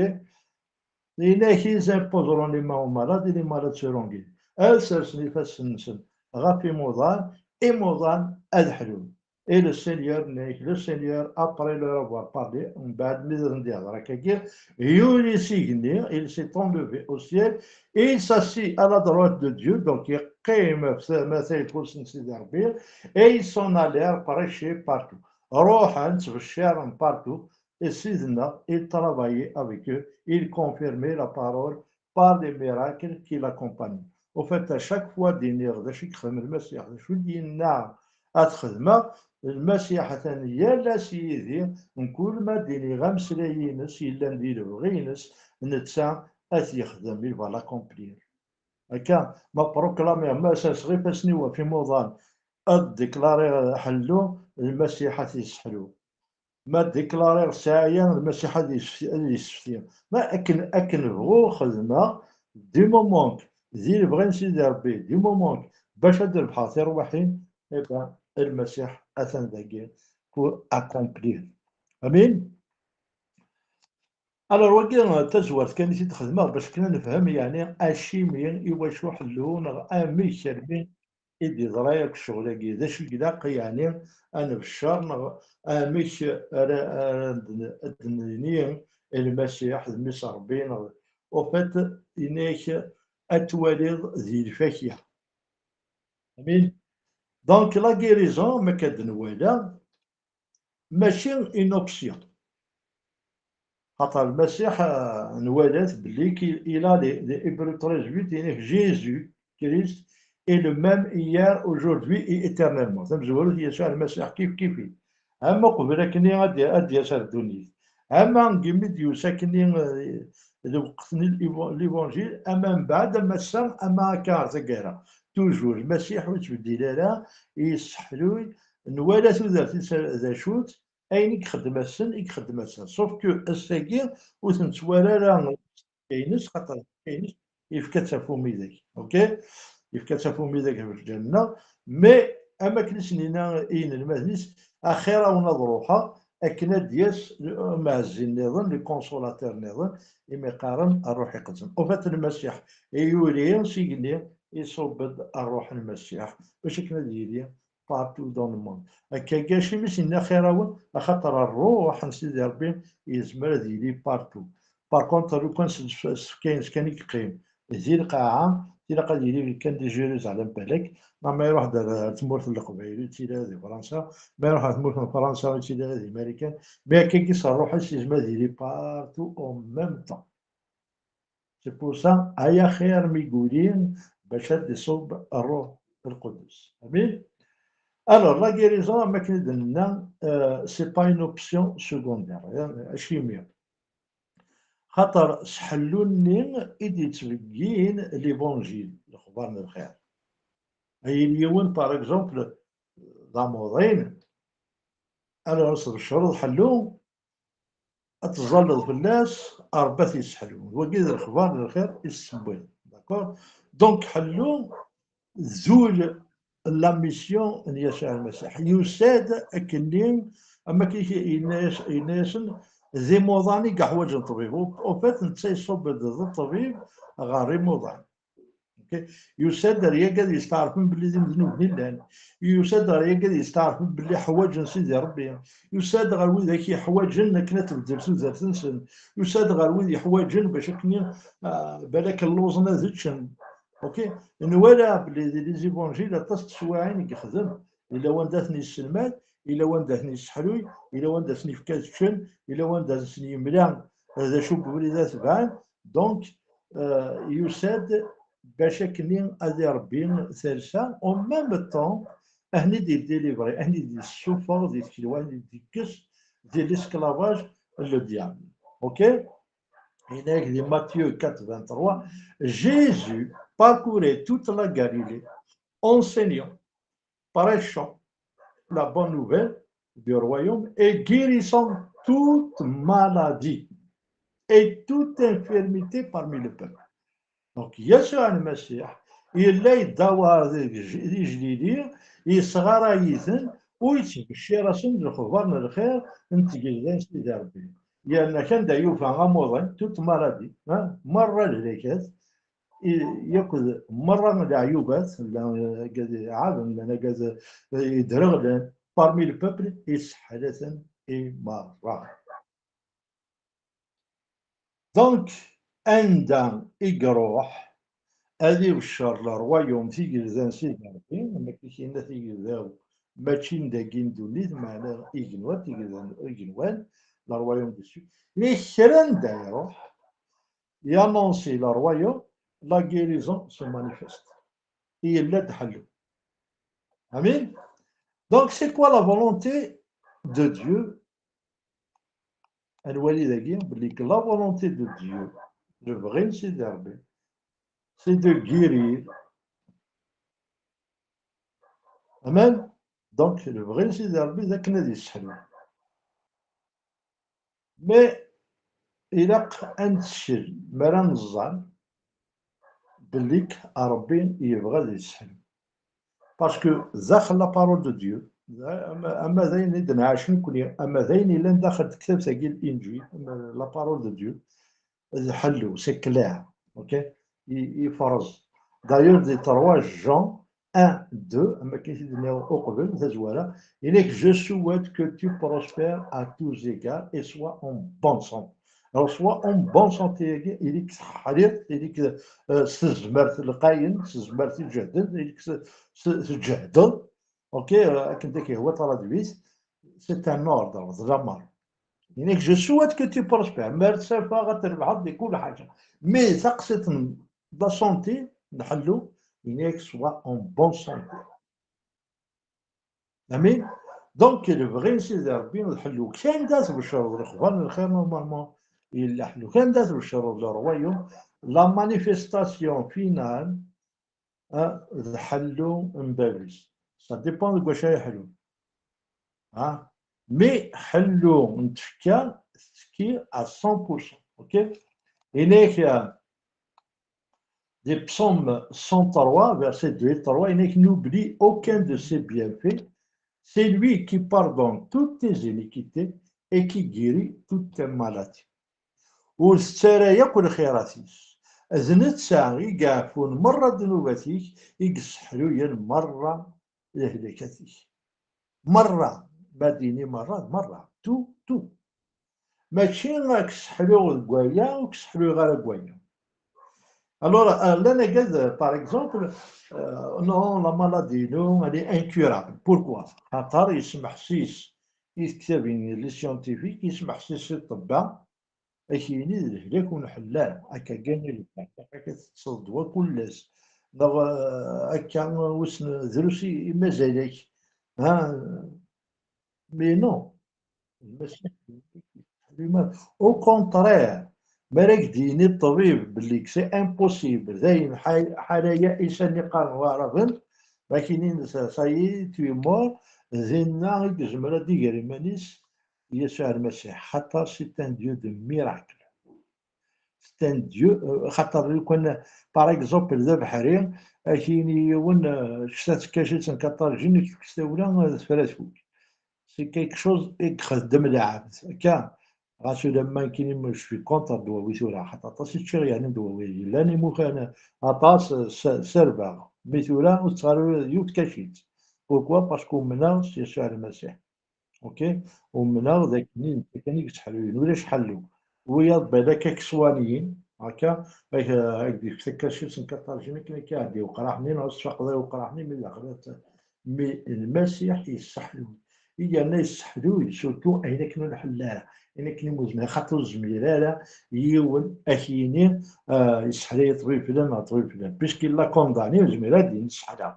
Yenna-k, ils imposeront les mains aux malades et les malades seront guéris. Ad sersen ifassen-nsen ɣef imuḍan, imuḍan ad ḥlun. Et le Seigneur, yenna-k, le Seigneur, après leur avoir parlé, mbeɛd mi d asen-d-ihder akkagi, yuli s igenni, il s'est enlevé au ciel, et il s'assit à la droite de Dieu, donc yeqqim ɣef tama tayeffust n Sidi Ṛebbi, et ils s'en allèrent prêcher partout. Ruḥen ttbecciren partout, et Sidi-nneɣ, il travaillait avec eux, il confirmait la parole par les miracles qui l'accompagnaient. Au fait, à chaque fois d-iniɣ d acu i yexdem Lmasiḥ, d acu i d-yenna ad t-xedmeɣ, Lmasiḥ atan yal ass yid-i, mkul ma d-iniɣ ameslay-ines yellan di lebɣi-ines, netta ad t-yexdem, il va l'accomplir. Akka, ma proclamiɣ, ma serseɣ ifassen-iw ɣef imuḍan, ad déclariɣ ḥellu, Lmasiḥ ad t-yesseḥlu. Ma déclariɣ sɛaya, Lmasiḥ ad yessefti, ad yessefti. Ma akken, akken bɣuɣ xedmeɣ, du moment que di lebɣi n Sidi Ṛebbi, du moment que bac ad d-rebḥeɣ tirwiḥin, eh ben, Lmasiḥ atan dagi pour accomplir. Amin. Alors, wagi d tazwart kan i t-id-xedmeɣ bac kan ad nefhem, yeɛni, acimi, i wacu ḥellu, neɣ amek armi i d-yeḍra yakk ccɣel-agi. D acu i ilaq, yeɛni, ad nebeccer, neɣ amek ara, ara d-, ad d-nini Lmasiḥ d Mmi-s n Ṛebbi, neɣ, au fait, yenna-k ad twaliḍ di lfakya. Amin. Donc, la guérison, ma akka d-nwala, mačči une option. Xaṭer Lmasiḥ, eh, nwala-t belli ki-, il a les, les Hébreux treize huit, yenna-k Jésus Christ est le même hier, aujourd'hui et éternellement. Tamezwarut, Yasuɛ Lmasiḥ kif kif-it. Ama uqbel akkenni ad d-, ad d-yas ar ddunit. Ama deg mi d-yusa akkenni, eh, lweqt n l'évo-, l'évangile, ama mbeɛd, ama ass-a, ama akka ar taggara. Toujours, Lmasiḥ ur yettbeddil ara, yesseḥluy, nwala tudert-is d acu-tt, ayen i ixeddem ass-n, i ixeddem ass-a. Sauf que ass-agi ur t-nettwali ara ines, xaṭer ines yefka-tt ɣef umidag. Ok? Yefka-tt ɣef umidag ɣef lǧal-nneɣ. Mais, am akken i sen-yenna i yinelmaden-is, axir-awen ad ruḥeɣ, akken ad d-yas umɛezzi nniḍen, le consolateur nniḍen, imi qqaren Ṛṛuḥ Iqedsen. Au fait, Lmasiḥ i yuli s igenni, iṣubb-d Ṛṛuḥ n Lmasiḥ, bac akken ad yili partout dans le monde. Akka gac imi s-yenna axir-awen, axaṭer Ṛṛuḥ n Sidi Ṛebbi yezmer ad yili partout. Par contre, lukan s, s, s tefka-ines kan i yeqqim di lqaɛa, tilaq ad yili kan di Jérusalem balak, ma, ma iruḥ-d ar, ar tmurt n Leqbayel, ur yettili ara di Fransa, ma iruḥ ar tmurt n Fransa, ur yettili ara di Marikan, mais akkagi s Ṛṛuḥ-is yezmer ad yili partout en même temps. C'est pour ça, ay axir mi yuli, bac ad d-iṣubb Ṛṛuḥ Lqudus. Amin? Alors, la guérison, am akken i d-nenna, euh, c'est pas une option secondaire. Acimi? Xaṭer s ḥellu-nni i d-yettbeggin l'évangile, lexbar n lxir. Ayen yiwen, par exemple, d amuḍin, alors s tbecreḍ ḥellu, ad tẓalleḍ fell-as, Ṛebbi ad t-yesseḥlu. Wagi d lexbar n lxir i s-tewwiḍ. D'accord? Donc, ḥellu d ul n la mission n Yasuɛ Lmasiḥ. Yusa-d akkenni, am akken yenna-yas-, yenna-yasen, d imuḍan i yeḥwaǧen ṭṭbib. Au, au fait, netta iṣubb-d d ṭṭbib ɣer imuḍan. Ok? Yusa-d ar yagi ad yesteɛṛfen belli d imednuben i llan. Yusa-d ar yagi ad yesteɛṛfen belli ḥwaǧen Sidi Ṛebbi. Yusa-d ɣer widak yeḥwaǧen akken ad tbeddel tudert-nsen. Yusa-d ɣer wid yeḥwaǧen bac akken, ah, balak lluẓen ad ččen. Ok? Nwala belli di les évangiles aṭas n teswiɛin i yexdem. Yella wanda ad ten-yesselmad, yella wanda ad ten-yesseḥluy, yella wanda ad ten-yefka ad ččen, yella wanda ad sen-yemla d acu n webrid ad tebɛen. Donc, euh, yusa-d bac akkenni ad irebbi talsa, en même temps, ad ten-id-idélivrer, ad ten-id-yessufeɣ di tkelwa, ad ten-id-yekkes di l'esclavage, le diable. Ok? Yenna-yak di Matthieu quatre vingt-trois, Jésus parcourait toute la Galilée, enseignant, prêchant la bonne nouvelle du royaume et guérissant toute maladie et toute infirmité parmi le peuple. Donc, Yasuɛ Lmasiḥ yella yeddawar di ijlili, yesɣaray-iten, u yettbeccir-asen lexbar n lxir n tgelda n Sidi Ṛebbi. Yerna kan da yufa amuḍin, toute maladie, ha, merra lehlakat, i-, yakk d merra leɛyubat, llan agad iɛaben, llan agad yedreɣlen, parmi le peuple, iseḥḥel-aten i merra. Donc, anda i iruḥ ad ibeccer le royaume, tigelda n Sidi Ṛebbi, am akken i k-yenna tigelda-w, mačči n dagi n ddunit, meɛna igenwan, tigelda n igenwan, le royaume des cieux. Mais kra anda iruḥ, il annonce le royaume, la guérison se manifeste. Yella-d ḥellu. Amin. Donc, c'est quoi la volonté de Dieu? Ad nwali dagi belli la volonté de Dieu, lebɣi n Sidi Ṛebbi, c'est de guérir. Amen. Donc, lebɣi n Sidi Ṛebbi d akken ad yesseḥlu. Mais ilaq ad nettkel mi ara neẓẓal belli Ṛebbi yebɣa ad yesseḥlu. Parce que daxel la parole de Dieu, ama, ama d ayen i d-nɛac nekkni, ama d ayen yellan daxel tektabt-agi, Linǧil, ama la parole de Dieu, d ḥellu, c'est clair, ok? I, iferẓ. D'ailleurs, di trois Jean un, deux, am akken i t-id-nniɣ uqbel, tazwara, yenna-k, je souhaite que tu prospères à tous égards et sois en bonne santé. Alors, sois en bonne santé, ili-k teḥliḍ, ili-k, euh, s tezmert lqayen, s tezmert iǧehden, ili-k s, s, tǧehdeḍ, ok, euh, akken d ak-yehwa traduit, c'est un ordre, d lamer. Yenna-k, je souhaite que tu prospères. Mer tsafa ad trebḥeḍ di kul ḥaǧa. Mais taqsiṭ n la santé, n ḥellu, yenna-k, sois en bonne santé. Amin. Donc, lebɣi n Sidi Ṛebbi d ḥellu. Kan da tbecreḍ lexbar n lxir, normalement, yella ḥellu. Kan da tbecreḍ le royaume, la manifestation finale, ah, d ḥellu n bab-is. Ça dépend deg wacu ay ḥellu. Ah, mais ḥellu n tfekka tettekki à cent pour cent. Ok? Yenna-k, ah, des psaumes cent trois, verset deux et trois, yenna-k, n'oublie aucun de ses bienfaits, c'est lui qui pardonne toutes tes iniquités et qui guérit toutes tes maladies. Ur tettu ara yakk lxirat-is. D netta i iɛeffun merra ddnubat-ik, i yesseḥluyen merra lehlakat-ik. Merra, ma d-ini merra, merra, tout, tout. Mačči ad k-sseḥluɣ deg waya, ur k-sseḥluyeɣ ara deg waya. Alors, euh, llan agad, par exemple, euh, non, la maladie-inu, elle est incurable. Pourquoi? Xaṭer yesmeḥsis i tektabin, les scientifiques, yesmeḥsis i ṭṭebba, ad k-yini d lehlak ur nḥellu ara, akka kan i lebda, akka teṭṭseḍ ddwa kul ass, neɣ, euh, akka, wissen, drus i, i mazal-ak. Ha? Mais non. Lmasiḥ, au contraire, mi ara k-d-yini ṭṭbib belli c'est impossible, dayen ḥa-, ḥala ya isan i qqaren waɛraben, ma k-inin ça y est, tu es mort, dinna i yezmer ad d-iger iman-is Yasuɛ Lmasiḥ, xaṭer c'est un Dieu de miracle. C'est un Dieu, euh, xaṭer lukan, par exemple, d abeḥri, ad k-yini yiwen, euh, kečč d takacit n kaṭarjin, i k-tekkes tawla, euh, tefra tfuk. C'est quelque chose i ixeddem lɛebd. Akka, ɣas ulamma nekkini je suis contre ddwawi tura, xaṭer aṭas i ččiɣ, yeɛni ddwawi yellan imukan aṭas, s-, serbeɣ. Mi tura ur ttɣar yiwet tkacit. Pourquoi? Parce que umneɣ s Yasuɛ Lmasiḥ. Ok? Umneɣ d akken i, d akken i yesseḥluyen, ulac ḥellu. Wiyaḍ balak ak ṣwaniyen, akka, ak, ak d-yefk takacit n kaṭarjin akken ad k-iɛeddi uqraḥ-nni, neɣ ad tfaqeḍ ay uqraḥ-nni, mi daxel ad t-, mi Lmasiḥ yesseḥluy. I yerna yesseḥluy, surtout ayen akken ur nḥellu ara, ayen akken i ur zmir, xaṭer ur zmir ara yiwen ad k-yini, ah, yesseḥlay ṭṭbib flan neɣ ṭṭbib flan, puisqu'il l'a condamné, ur zmir ara ad d-yini sseḥlaɣ.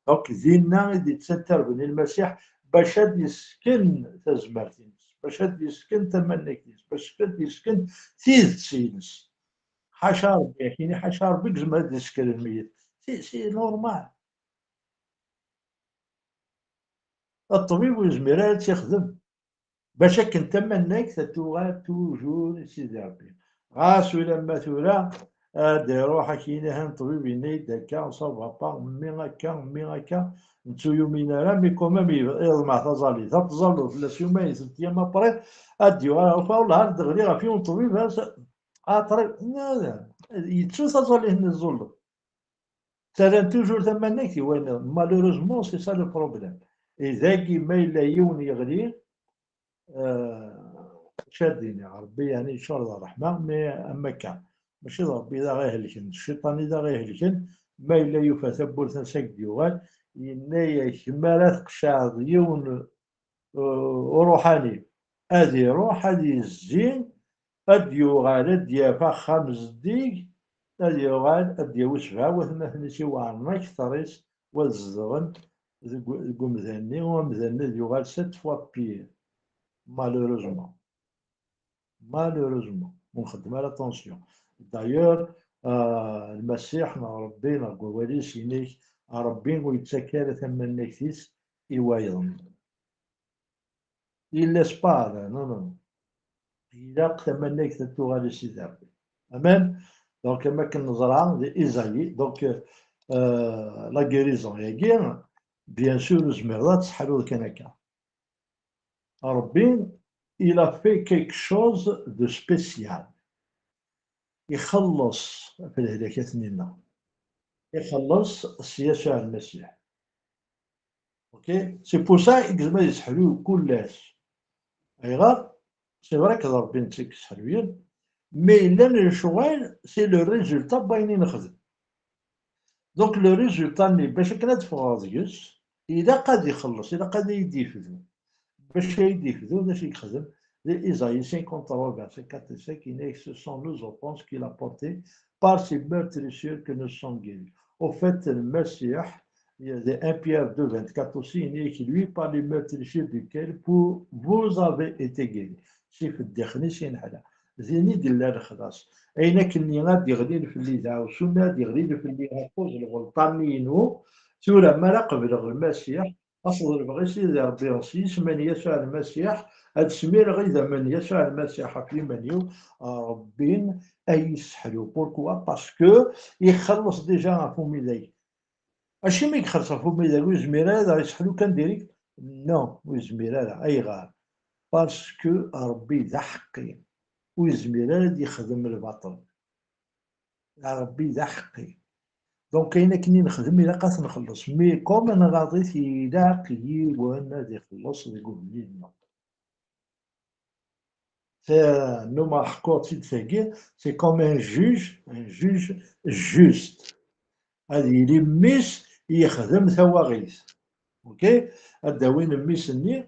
Donc, dinna i d-yettantarben i Lmasiḥ bac ad d-yesken tazmert-ines, bac ad d-yesken tamannagt-ines, bac ad d-yesken tidet-ines. Ḥaca Ṛebbi, akini ḥaca Ṛebbi i yezmer ad d-yesken lmeyyet. C'est, c'est normal. Ṭṭbib ur yezmir ara ad tt-yexdem. Bac akken tamannagt ad tuɣal toujours i Sidi Ṛebbi. Ɣas ulamma tura ad d-iruḥ ad k-yini han ṭṭbib yenna-yi-d akka, ça va pas, mmi akka, mmi akka, netta ur yumin ara, mais quand même yeḍmeɛ taẓallit. Ad tẓalleḍ fell-as yuma yesent yam après, ad d-yuɣal ɣef, wellah, ad d-ɣliɣ ɣef yiwen ṭṭbib, a ṭṭbib, yettu taẓallit-nni tẓulleḍ. Ttarran toujours tamannagt i wayen-nniḍen. Malheureusement, c'est ça le problème. Et dagi, ma yella yiwen yeɣli, euh, acu ad d-iniɣ, Ṛebbi, yeɛni, yeččur d ṛṛeḥma, mais am akka. Mačči d Ṛebbi i d aɣ-ihelken, d cciṭan i d aɣ-ihelken. Ma yella yufa tawwurt ansa i d-yuɣal, yenna-yak, mi ara tqeccɛeḍ yiwen, euh, uṛuḥani, ad iṛuḥ, ad yezzi, ad d-yuɣal, ad d-yaf axxam zeddig, ad yuɣal, ad d-yawi sebɛa watmaten-is iweɛṛen akteṛ-is, u ad zedɣen deg, deg umdan-nni, u amdan-nni ad yuɣal sept fois pire, malheureusement. Malheureusement, ur nxeddem ara attention. D'ailleurs, euh, Lmasiḥ neɣ Ṛebbi neɣ deg wawal-is, yenna-k, Ṛebbi ur yettak ara tamannagt-is i wayeḍ. Il laisse pas, non, non. Ilaq tamannagt ad tuɣal i Sidi Ṛebbi. Amen. Donc, am akken neẓra di Isaïe, donc, euh, la guérison-agi, bien sûr, ur tezmireḍ ad tesseḥluḍ kan akka. Ṛebbi, il a fait quelque chose de spécial. Ixelleṣ ɣef lehlakat-nni-nneɣ. Ixelleṣ s Yasuɛ Lmasiḥ. Ok? C'est pour ça i yezmer ad yesseḥluy kul ass. Ayɣer? C'est vrai que d Ṛebbi netta i yesseḥluyen, mais llan lecɣal, c'est le résultat n wayen i nexdem. Donc, le résultat-nni, bac akken ad d-ffɣeɣ deg-s, ilaq ad ixelleṣ, ilaq ad iyi-d-yefdu. Bac ad iyi-d-yefdu, d acu i yexdem? Isaïe cinquante-trois, verset quatre et cinq, il dit que ce sont nos offenses qu'il a portées, par ses meurtrissures que nous sommes guéris. Au fait, le Messie, il y a des un Pierre deux vingt-quatre aussi, il dit que lui, par les meurtrissures duquel pour vous avez été guéris. C'est في الداخل، c'est نحن. Zini de la khlas. Ayen akken ad d-yeɣli fell-i daɛwessu-nni, ad d-yeɣli fell-i ɣef lɣelṭa-nni-inu, tura mi ara qebleɣ Lmasiḥ, ad s-ḍelbeɣ i Sidi Ṛebbi s yisem n Yasuɛ Lmasiḥ, ad smireɣ idammen n Yasuɛ Lmasiḥ ɣef yiman-iw, Ṛebbi ad yi-yesseḥlu. Pourquoi? Parce que ixelleṣ déjà ɣef umidag. Acimi i ixelleṣ ɣef umidag? Ur yezmir ara ad aɣ-yesseḥlu kan direct? Non, ur yezmir ara. Ayɣer? Parce que Ṛebbi d aḥeqqi. Ur yezmir ara ad yexdem lbaṭel. Ṛebbi d aḥeqqi. Donc, ayen akken i nexdem, ilaq ad t-nxelleṣ. Mais comme nɣaḍ-it, ilaq yiwen ad ixelleṣ deg ugellid-nneɣ. Nnumeɣ ḥkuɣ-tt-id tagi, c'est comme un juge, un juge juste. Ad yili mmi-s yexdem tawaɣit. Ok? Ad d-awin mmi-s-nni,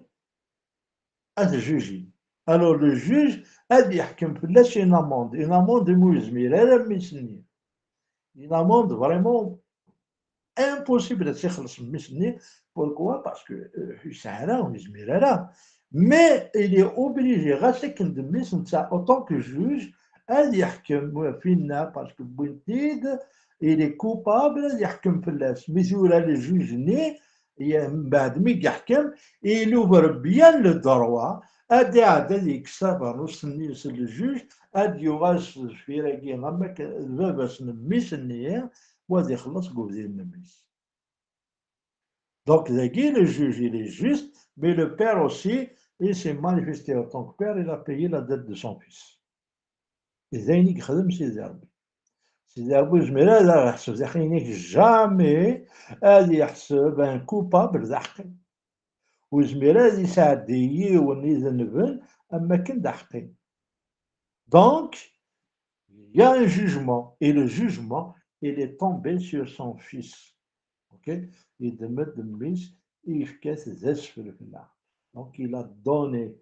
ad t-jujin. Alors, le juge ad yeḥkem fell-as une amende. Une amende imi ur yezmir ara mmi-s-nni. Une amende vraiment impossible ad tt-ixelleṣ mmi-s-nni. Pourquoi? Parce que euh, ur yesɛi ara, ur yezmir ara. Mais il est obligé, ɣas akken d mmi-s, netta, autant que juge, ad yeḥkem ɣef winna, parce que wwin-t-id, il est coupable, ad yeḥkem fell-as. Mi tura le juge-nni, mbeɛd mi yeḥkem, il ouvre bien le droit, ad iɛedda ad yekkes abernus-nni s le juge, ad yuɣal s deffir-agi, am akken d baba-s n mmi-s-nni, u ad ixelleṣ deg ubrid n mmi-s. Donc, dagi, le juge, il est juste, mais le père aussi, il s'est manifesté en tant que père, il a payé la dette de son fils. D ayen i yexdem Sidi Ṛebbi. Sidi Ṛebbi ur yezmir ara ad aɣ-iḥseb d aḥinek, jamais ad yeḥseb un coupable d aḥeqqi. Ur yezmir ara ad yesɛeddi yiwen idenben am wakken d aḥeqqi. Donc, il y a un jugement, et le jugement, il est tombé sur son fils. Ok? Yeddem-d mmi-s, yefka-t d asfel fell-aɣ. Donc, il a donné.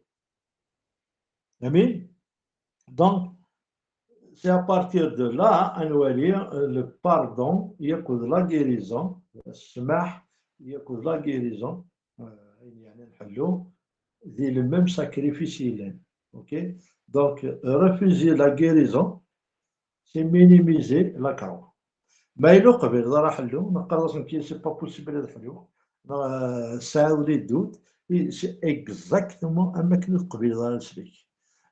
Amin? Donc, c'est à partir de là, ad nwali euh, le pardon, yakk d la guérison, ssmaḥ, yakk d la guérison, euh, ayen yeɛnan ḥellu, di le même sacrifice yellan. Ok? Donc, refuser la guérison, c'est minimiser la croix. Ma yella ur qbileḍ ara ḥellu, neqqar-as nekk, c'est pas possible ad ḥluɣ, neɣ euh, tesɛiḍ les doutes, c'est exactement am akken ur teqbileḍ ara leslak,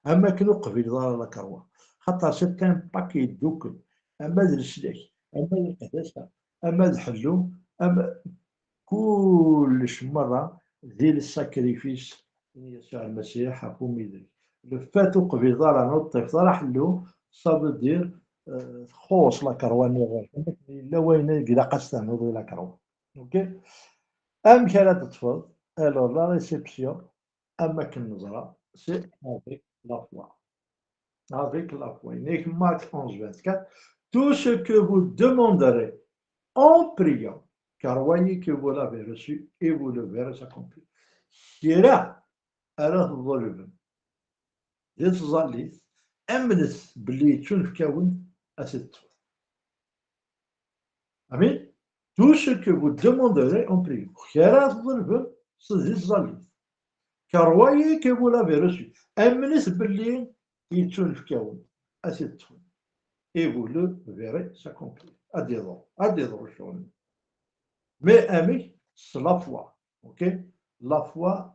am akken ur qbileḍ ara la croix. Xaṭer c'est un paquet yeddukel, ama d leslak, ama d leqdasa, ama d ḥellu, ama kullec merra di le sacrifice n Yasuɛ Lmasiḥ ɣef umidag. Le fait ur qbileḍ ara, ur teṭṭifeḍ ara ḥellu, ça veut dire euh, txuṣ la croix-nni ɣur-k, am akken yella wayen i ilaq ad s-ternuḍ i la croix. Ok? Amek ara d-teṭṭfeḍ? Alors, la réception, am akken neẓra, c'est avec la foi. Avec la foi. Yenna-k Marc onze vingt-quatre, tout ce que vous demanderez en priant, croyez que vous l'avez reçu et vous le verrez s'accomplir. Kra ara tḍelbem di tẓallit, amnet belli yettunefk-awen ad t-teṭṭfem. Amin? Tout ce que vous demanderez en priant. Kra ara tḍelbem s di tẓallit. Croyez que vous l'avez reçu. Amnet belli yettunefk-awen ad t-teṭṭfem. Et vous le verrez s'accomplir. Ad d-iḍru, ad d-iḍru ccɣel-nni. Mais amek? S la foi. Ok? La foi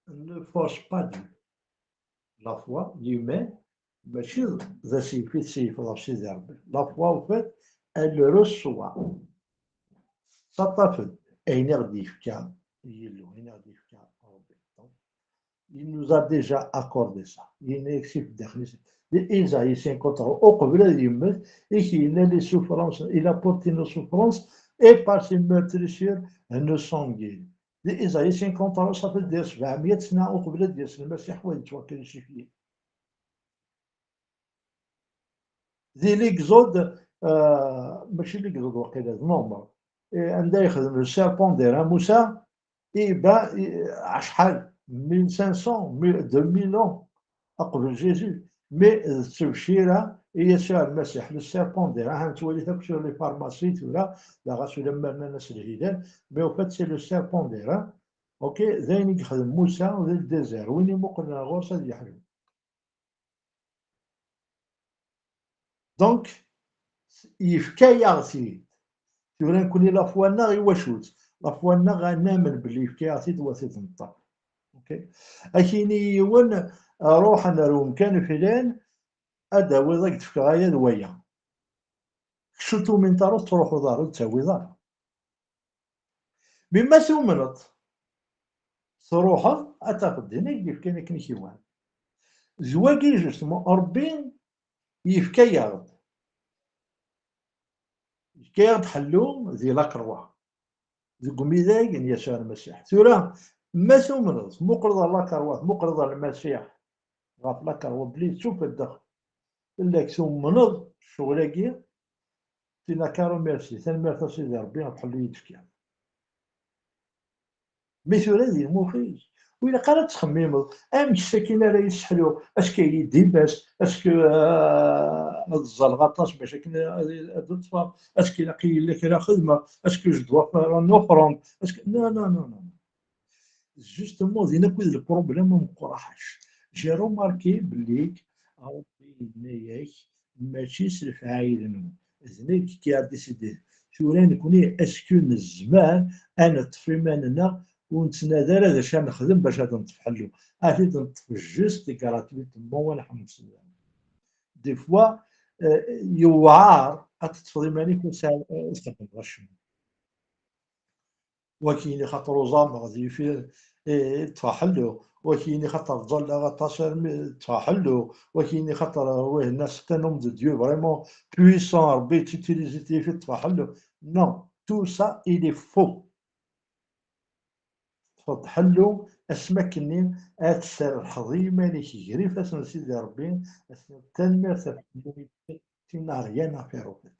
ne force pas Dieu. La foi, l'iman, mačči d asif i tesif ɣef Sidi Ṛebbi. La foi, en fait, elle reçoit. Tettaṭṭaf-d ayen i ɣ-d-yefka Yillu, ayen i ɣ-d-yefka Ṛebbi. Il nous a déjà accordé ça. Yenna-yak si feddaxel-is. Di Isaïe cinquante-trois, uqbel ad yemmet, i k-yenna les souffrances, il a porté nos souffrances, et par ses meurtrissures, nous sommes guéris. Di Isaïe cinquante-trois, ça fait dire sebɛemya sna uqbel ad d-yas Lmasiḥ, wa yettwakrisifiye. Di l'Exode, euh, mačči l'Exode waqila, d Nummer. Eh, anda yexdem le serpent d'airain Musa, iba, i- acḥal, mille cinq cents, deux mille ans aqbel Jésus. Mais d ttebcira i Yasuɛ Lmasiḥ, le serpent d'airain, ad nettwali akk sur les pharmacies tura, dɣa s ulamma rnan-as lhilal, mais au fait c'est le serpent d'airain. Ok, d ayen i yexdem Musa di le désert, win imuqlen ar ɣur-s ad yeḥlu. Donc, yefka-yaɣ-t-id. Tura nekkni la foi-nneɣ i wacu-tt? La foi-nneɣ ad namen belli yefka-yaɣ-t-id u ad t-id-neṭṭef. Ok? Ad k-yini yiwen, ruḥ ar umkan filan, ad d-tawiḍ, ad k-d-fkeɣ aya d waya. Kečč ur tumineḍ ara, ur tettruḥuḍ ara, ur d-tawiḍ ara. Mi ma tumneḍ, truḥeḍ, ad tafeḍ din i k-d-ifkan akken i k-ihwan. D wagi, justement, Ṛebbi yefka-yaɣ-d. Yefka-yaɣ-d ḥellu di lakerwa, deg umidag n Yasuɛ Lmasiḥ. Tura, ma tumneḍ, tmuqleḍ ɣer lakerwa, tmuqleḍ ɣer Lmasiḥ, ɣef lakerwa, belli yettufeddexen fell-ak, tumneḍ ccɣel-agi, tini-ak: "Merci, tanemmirt a Sidi Ṛebbi ɣef ḥellu i yi-d-tefkiḍ." Mi tura di lmux-is, ur ilaq ara ad txemmimeḍ: "Amek sakin ara yesseḥlu? Est-ce qu'il y a des baisses? Est-ce que, euh, ad ẓẓaleɣ aṭas bac akken ad, ad ṭṭfeɣ? Est-ce qu'il ilaq-iyi kra xedmeɣ? Est-ce que je dois faire une offrande? Est-ce que," Non, non, non, non. Justement, din akk i d le problème ameqqran. J'ai remarqué belli Ṛebbi yenna-yak: "Mačči s lefɛayel-nwen, d nekk qui a décidé." Tura nekkni, est-ce que nezmer ad neṭṭef iman-nneɣ ur nettnadi ara d acu ad nexdem bac ad neṭṭef ḥellu? Ad t-id-neṭṭef juste gratuitement, wa nḥemmel s. Des fois, euh, yewɛer ad teṭṭfeḍ iman-ik ur tesɛiḍ, ur txeddmeḍ acemma. Waki ini xaṭer uẓameɣ d yifi, eh, ṭṭfeɣ ḥellu. Waki ini xaṭer ttẓallaɣ aṭas armi ṭṭfeɣ ḥellu. Waki ini xaṭer, euh, wih, un certain homme de Dieu vraiment puissant, Ṛebbi yettutilizi-t yifi, ṭṭfeɣ ḥellu. Non, tout ça, il est faux. Ṭṭfeḍ ḥellu asmi akkenni ad tserrḥeḍ iman-ik gar ifassen n Sidi Ṛebbi, ad s-tiniḍ: "Tanemmirt ɣef ḥellu-ik, tu n'as rien à faire, au fait."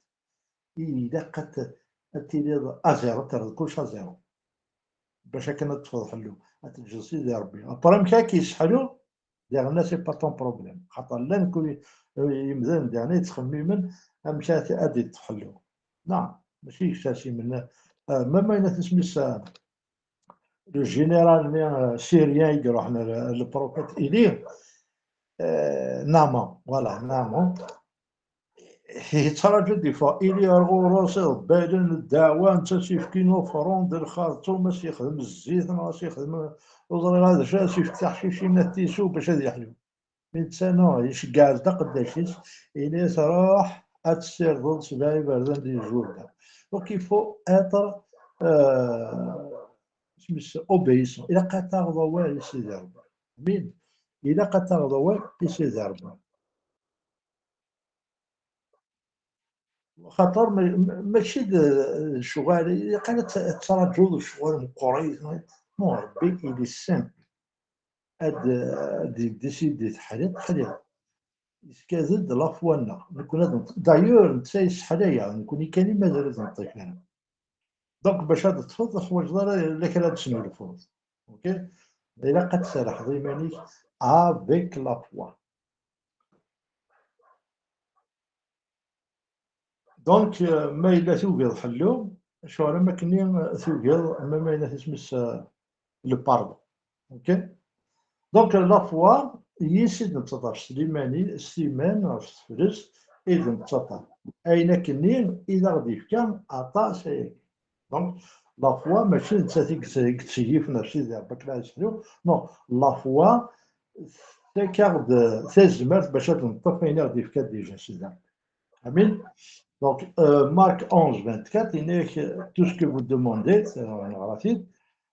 Ilaq ad t-, ad tiliḍ à zéro, ad terreḍ kullec à zéro. Bac akken ad teṭṭfeḍ ḥellu, ad teǧǧeḍ Sidi Ṛebbi. Après, amek ad k-yesseḥlu? Diɣen-a, c'est pas ton problème. Xaṭer llan kul, eh, yimdanen diɣen yettxemmimen amek ad, ad yeṭṭef ḥellu. Non, mačči kečč ara s-yemlen, eh, même ayen isem-is, eh, le général-nni, eh, syrien i iruḥen ar, ar le prophète Élie, eh, Naaman, voilà, Naaman. Yettṛaǧu ad d-yeffeɣ Ili ar ɣur-s, iḍebbalen, ddeɛwa, netta s-yefkin offrande, lxerṣum, ad s-yexdem zzit, neɣ ad s-yexdem, ur ẓriɣ ad acu, ad s-yefk tiḥcicin, ad tisu bac ad yeḥlu. Mi netta, non, iceggeɛ-d aqeddac-is, ini-as: "Ruḥ ad tessirdeḍ sebɛa iberdan di Jurdan." Donc, il faut être, euh, isem-is, obéissant. Ilaq ad taɣeḍ awal i Sidi Ṛebbi. Amin. Ilaq ad taɣeḍ awal i Sidi Ṛebbi. Xaṭer ma-, ma-, mačči d, d ccɣel, ilaq ad t-, ad tettṛaǧuḍ ccɣel meqqer. Non, Ṛebbi, il est simple. Ad, ad yedisidi teḥliḍ, teḥliḍ. Yefka-d la foi-nneɣ. Nekkni ad nṭ-, d'ailleurs, netta yesseḥla-yaɣ, nekkni kan i mazal ad neṭṭif ara. Donc, bac ad teṭṭfeḍ, ur teḥwaǧeḍ ara la kra ad tesnulfuḍ. Ok? Ilaq ad tserrḥeḍ iman-ik avec la foi. Donc, euh, ma yella tugiḍ ḥellu, acuɣer am akken tugiḍ, ma, ma yella isem-is, euh, le pardon. Ok? Donc, la foi, yis i d-nettaṭṭaf s liman-i, s liman ɣef teflest i d-nettaṭṭaf. Ayen akkenni i d aɣ-d-yefka aṭas ayagi. Donc, la foi, mačči d nettat i yett-, i yettseggif ɣef Sidi Ṛebbi akken ad yeḥlu. Non, la foi, tefka-aɣ-d tazmert bac ad neṭṭef ayen i aɣ-d-yefka déjà Sidi Ṛebbi. Amin. Donc, euh, Marc onze, vingt-quatre, il dit que tout ce que vous demandez, euh, on aura fait.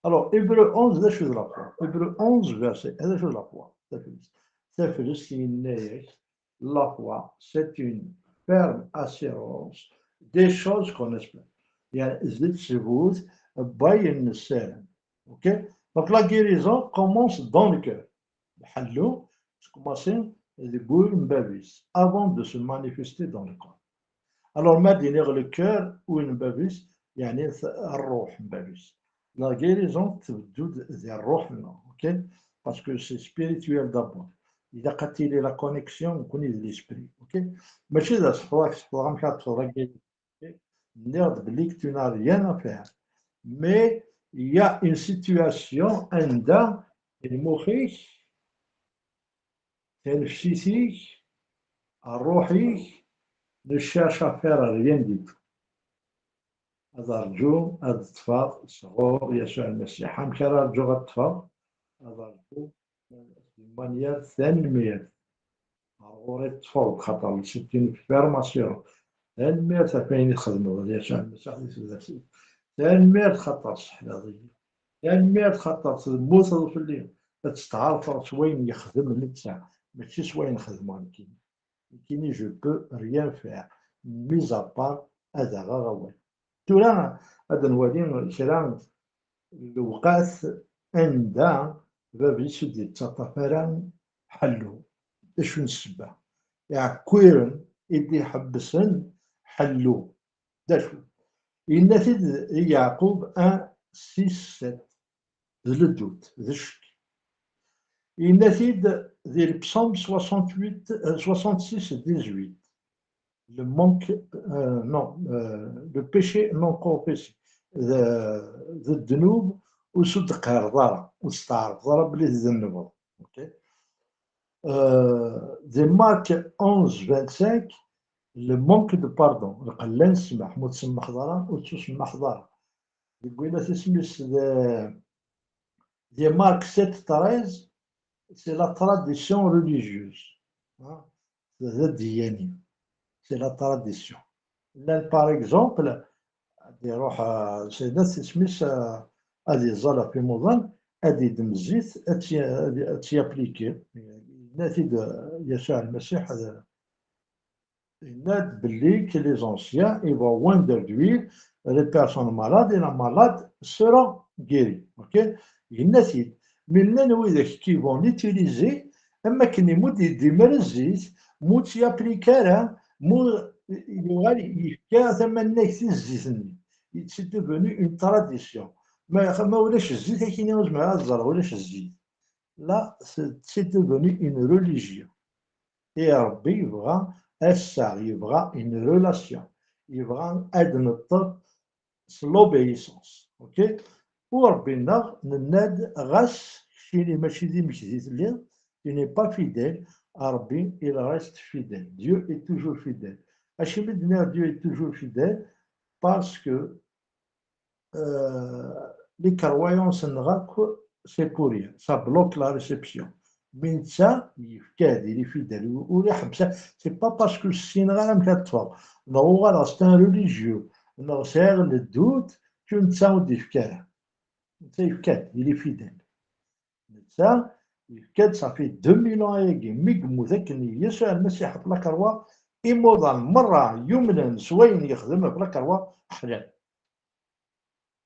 Alors, Hébreu onze, d acu d la foi? Hébreu onze, verset un, d acu d la foi? Taflest. Taflest, yenna-yak, la foi, c'est une ferme assurance des choses qu'on espère. Yani, d ttbut n wayen nessaram. Ok? Donc, la guérison commence dans le cœur. Lḥellu tettqemmasi deg wul n bab-is, avant de se manifester dans le corps. Alors, ma d-iniɣ le cœur, win n bab-is, yeɛni t-, ṛṛuḥ n bab-is. La guérison tebdu-d di ṛṛuḥ-nneɣ, ok? parce que c'est spirituel d'abord. Il a quand il est la connexion, on connaît l'esprit. Ok? Mačči d asefḍ, ad k-sefḍeɣ amek ad teffɣeḍ akka. Nniɣ-d belli que tu n'as rien à faire. Mais il y a une situation anda lmux-ik, tanefsit-ik, ṛṛuḥ-ik, ne cherche à faire rien du tout. Ad rǧuɣ ad ṭṭfeɣ sɣur Yasuɛ Lmasiḥ. Amek ara rǧuɣ ad ṭṭfeɣ? Ad rǧuɣ d'une manière tanemmirt. Ar ɣur-i ṭṭfeɣ-d, xaṭer c'est une affirmation. Tanemmirt ɣef wayen i txedmeḍ, a Yasuɛ Lmasiḥ, di tudert-iw. Tanemmirt xaṭer tesseḥliḍ-iyi. Tanemmirt xaṭer temmuteḍ fell-i. Ad testeɛṛfeḍ s wayen yexdem netta, mačči s wayen xedmeɣ nekkini. Nekkini, je peux rien faire, mis à part ad aɣeɣ awal. Tura ad nwali kra n lewqat anda bab-is ur d-yettaṭṭaf ara ḥellu. D acu n ssebba? Iɛekkiren i d-iḥebbsen ḥellu. D acu? Yenna-t-id i Yeɛqub un, six, sept. D le doute, d ccek. Yenna-t-id di le psaume soixante-huit, euh, soixante-six, dix-huit. Le manque, euh, non, euh, le péché non confessé. D, d ddnub ur s-d-teqqireḍ ara, ur testeɛrfeḍ ara belli tdennbeḍ. Ok? Euh, di Marc onze, vingt-cinq, le manque de pardon, lqella n ssmaḥ, ma ur tsemmaḥeḍ ara, ur tettusemmaḥeḍ ara. Deg winat isem-is d, di Marc sept treize, c'est la tradition religieuse. Hein? D adyani. C'est la tradition. Llan, par exemple, ad iruḥ, euh, Seyda s isem-is, euh, ad iẓẓal ɣef imuḍan, ad idem zzit, ad tt-, ad tt-yapliki. Yenna-t-id, euh, Yasuɛ Lmasiḥ, ad, yenna-d belli que les anciens, ils vont oindre d'huile les personnes malades et la malade sera guérie. Ok? Yenna-t-id. Mi llan widak qui vont l'utiliser, am akken i mu d-yeddim ara zzit, mu tt-yaplik ara, mu yuɣal yefka tamannagt i zzit-nni. C'est devenu une tradition. Ma, ma ulac zzit, akini ur zmireɣ ad ẓreɣ ulac zzit. Là, c'est devenu une religion. Et Rebbi yebɣa assaɣ, yebɣa une relation, yebɣa ad neṭṭef s l'obéissance. Ok? U Rebbi-nneɣ, nenna-d, ɣas keččini mačči d imekdi telliḍ, tu n'es pas fidèle, Rebbi, il reste fidèle. Dieu est toujours fidèle. Acimi d-nniɣ Dieu est toujours fidèle? Parce que euh, les croyances-nneɣ akk, c'est pour rien. Ça bloque la réception. Mais netta yefka-d, il est fidèle, ur iḥebbes. C'est pas parce que ssineɣ ara amek ad ṭṭfeɣ, neɣ uɣaleɣ c'est un religieux, neɣ sɛiɣ le doute, que netta ur d-yefka ara. Netta yefka-d, il est fidèle. Netta yefka-d, ça fait deux mille ans ayagi, mi yemmut akken Yasuɛ Lmasiḥ ɣef la croix, imuḍan merra yumnen s wayen yexdem ɣef la croix ḥlan.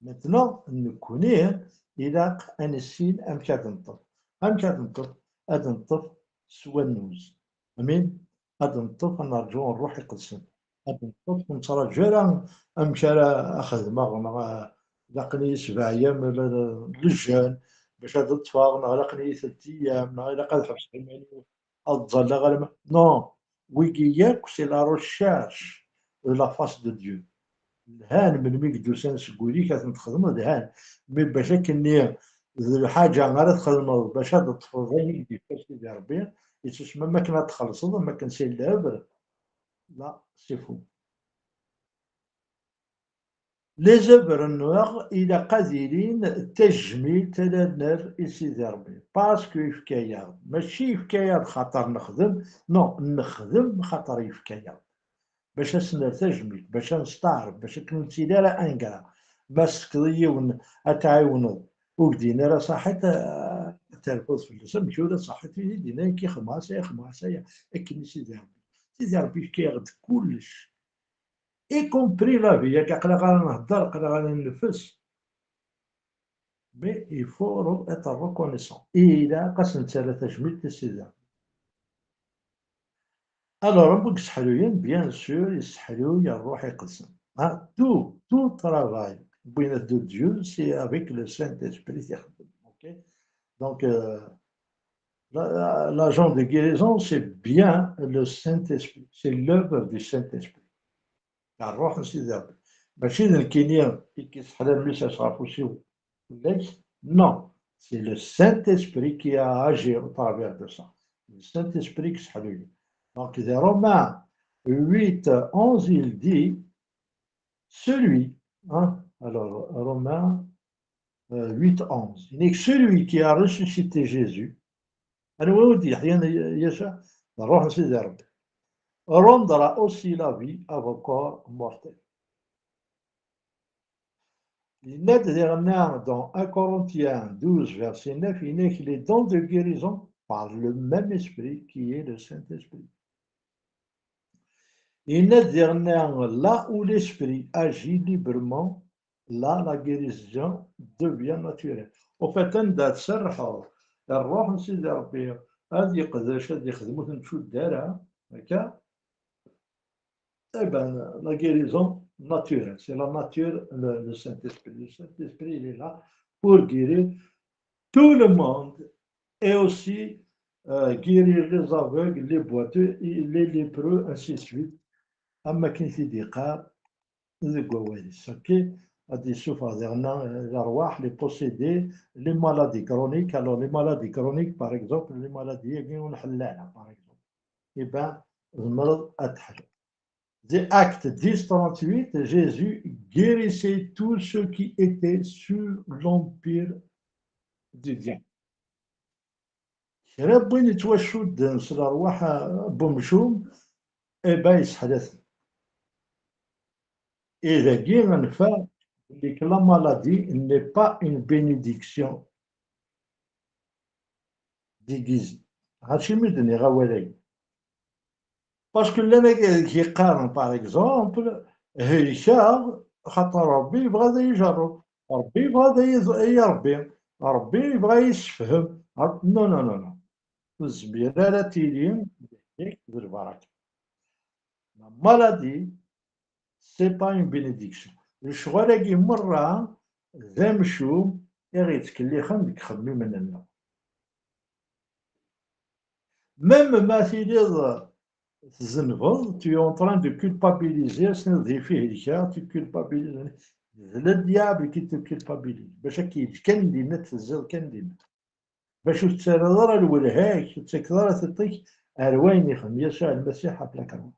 Maintenant, nekkni ilaq ad nissin amek ad neṭṭef. Amek ad neṭṭef? Ad neṭṭef s wannuz. Amin? Ad neṭṭef, ad nerǧu Ṛṛuḥ Iqedsen. Ad neṭṭef, ur nettraǧu ara amek ara xedmeɣ, neɣ, eh, ilaqen-iyi sebɛa ayyam, eh, lejjan bac ad ṭṭfeɣ, neɣ ilaqen-iyi telt ayyam, neɣ ilaq ad ḥebseɣ iman-iw ad ẓẓalleɣ alamma. Non, wigi yakk, c'est la recherche de la face de Dieu. Lhan melmi i d-usan seg wul-ik ad ten-txedmeḍ, lhan. Mi bac akkenni d lḥaǧa ara txedmeḍ bac ad teṭṭfeḍ ayen i k-d-yefka Sidi Ṛebbi, yettusemma am akken ad txellṣeḍ, am akken c'est l'œuvre, là, c'est faux. Les œuvres-nneɣ ilaq ad ilin d tajmilt ara nerr i Sidi Ṛebbi, parce que yefka-yaɣ-d, mačči yefka-yaɣ-d xaṭer nexdem, non, nexdem xaṭer yefka-yaɣ-d. Bac ad s-nerr tajmilt, bac ad nesteɛref, bac akken ur nettili ara ingrats. Ma tsekkeḍ i yiwen ad t-tɛiwneḍ, ur k-d-yenni ara ṣaḥit, eh, ad terfuḍ fell-as. Amek tura ṣaḥit? I d-yenna, nekk xedmeɣ-as aya, xedmeɣ-as aya, akken i Sidi Ṛebbi. Sidi Ṛebbi yefka-yaɣ-d kullec. Y compris la vie, yak aql-aɣ ara nhedder, aql-aɣ ara nnefs. Mais il faut re-, être reconnaissant. Ilaq ad s-nettarra tajmilt i Sidi. Alors, am win yesseḥluyen, bien sûr, yesseḥluy Ṛṛuḥ Iqedsen. Hein, tout, tout travail, win de Dieu, c'est avec le Saint-Esprit i t-ixeddem. Ok? Donc, euh, la- l'agent de guérison, c'est bien le Saint-Esprit, c'est l'œuvre du Saint-Esprit. Ṛṛuḥ n Sidi Ṛebbi. Mačči d nekkini i yesseḥlan mmi-s ɣef ufus-iw fell-ak. Non, c'est le Saint-Esprit qui a agi au travers de ça. Le Saint-Esprit qui s'est. Donc, dans Romains huit onze, il dit, celui, hein, alors, Romains euh, huit onze. Il n'est que celui qui a ressuscité Jésus. Anwa i d-yeḥyan Yasuɛ? D Ṛṛuḥ n Sidi Ṛebbi. Rendra aussi la vie à vos corps mortels. Yenna-d diɣenna dans un Corinthiens douze, verset neuf, il n'est que les dons de guérison par le même esprit qui est le Saint-Esprit. Yenna-d diɣenna là où l'esprit agit librement, là la guérison devient naturelle. Au fait, anda tserrḥeḍ i Ṛṛuḥ n Sidi Ṛebbi ad yeqdec, ad yexdem, ur ten-tcudd ara, akka, eh ben, la guérison naturelle, c'est la nature, le, le Saint-Esprit. Le Saint-Esprit, il est là pour guérir tout le monde et aussi euh, guérir les aveugles, les boiteux, les lépreux, ainsi de suite. Am akken i t-id-yeqqar deg wawal-is. Ok, ad d-yessufeɣ diɣenna, euh, lerwaḥ, les possédés, les maladies chroniques. Alors, les maladies chroniques, par exemple, les maladies-agi ur nḥelli ara, par exemple, eh ben, tzemreḍ ad teḥluḍ. Des Actes dix trente-huit, Jésus guérissait tous ceux qui étaient sous l'empire du diable. Kra n win yettwacudden s lerwaḥ n umcum, eh ben, yesseḥla-ten. Et dagi, nfa belli que la maladie n'est pas une bénédiction déguisée. Acimi d-nniɣ awal-agi? Parce que llan wid yeqqaren, par exemple, helkeɣ xaṭer Ṛebbi yebɣa ad iyi-ijerreb. Ṛebbi yebɣa ad iyi-, ad iyi-iṛebbi. Ṛebbi yebɣa ad iyi-yessefhem. Ṛeb-, non, non, non, non. Ur tezmir ara ad tili d lbaraka. La maladie, c'est pas une bénédiction. Lecɣal-agi merra d amcum i ɣ-yettkellixen deg yixemmimen-nneɣ. Même ma tiliḍ tzenbeḍ, tu es en train de culpabiliser, as-tiniḍ di fih lkar, tu culpabilises. D le diable qui te culpabilise. Bac akka yečč kan dinna, tezziḍ kan dinna. Bac ur tettarraḍ ara lwelha-k, ur tettakeḍ ara tiṭ-ik ar wayen ixdem Yasuɛ Lmasiḥ ɣef la croix.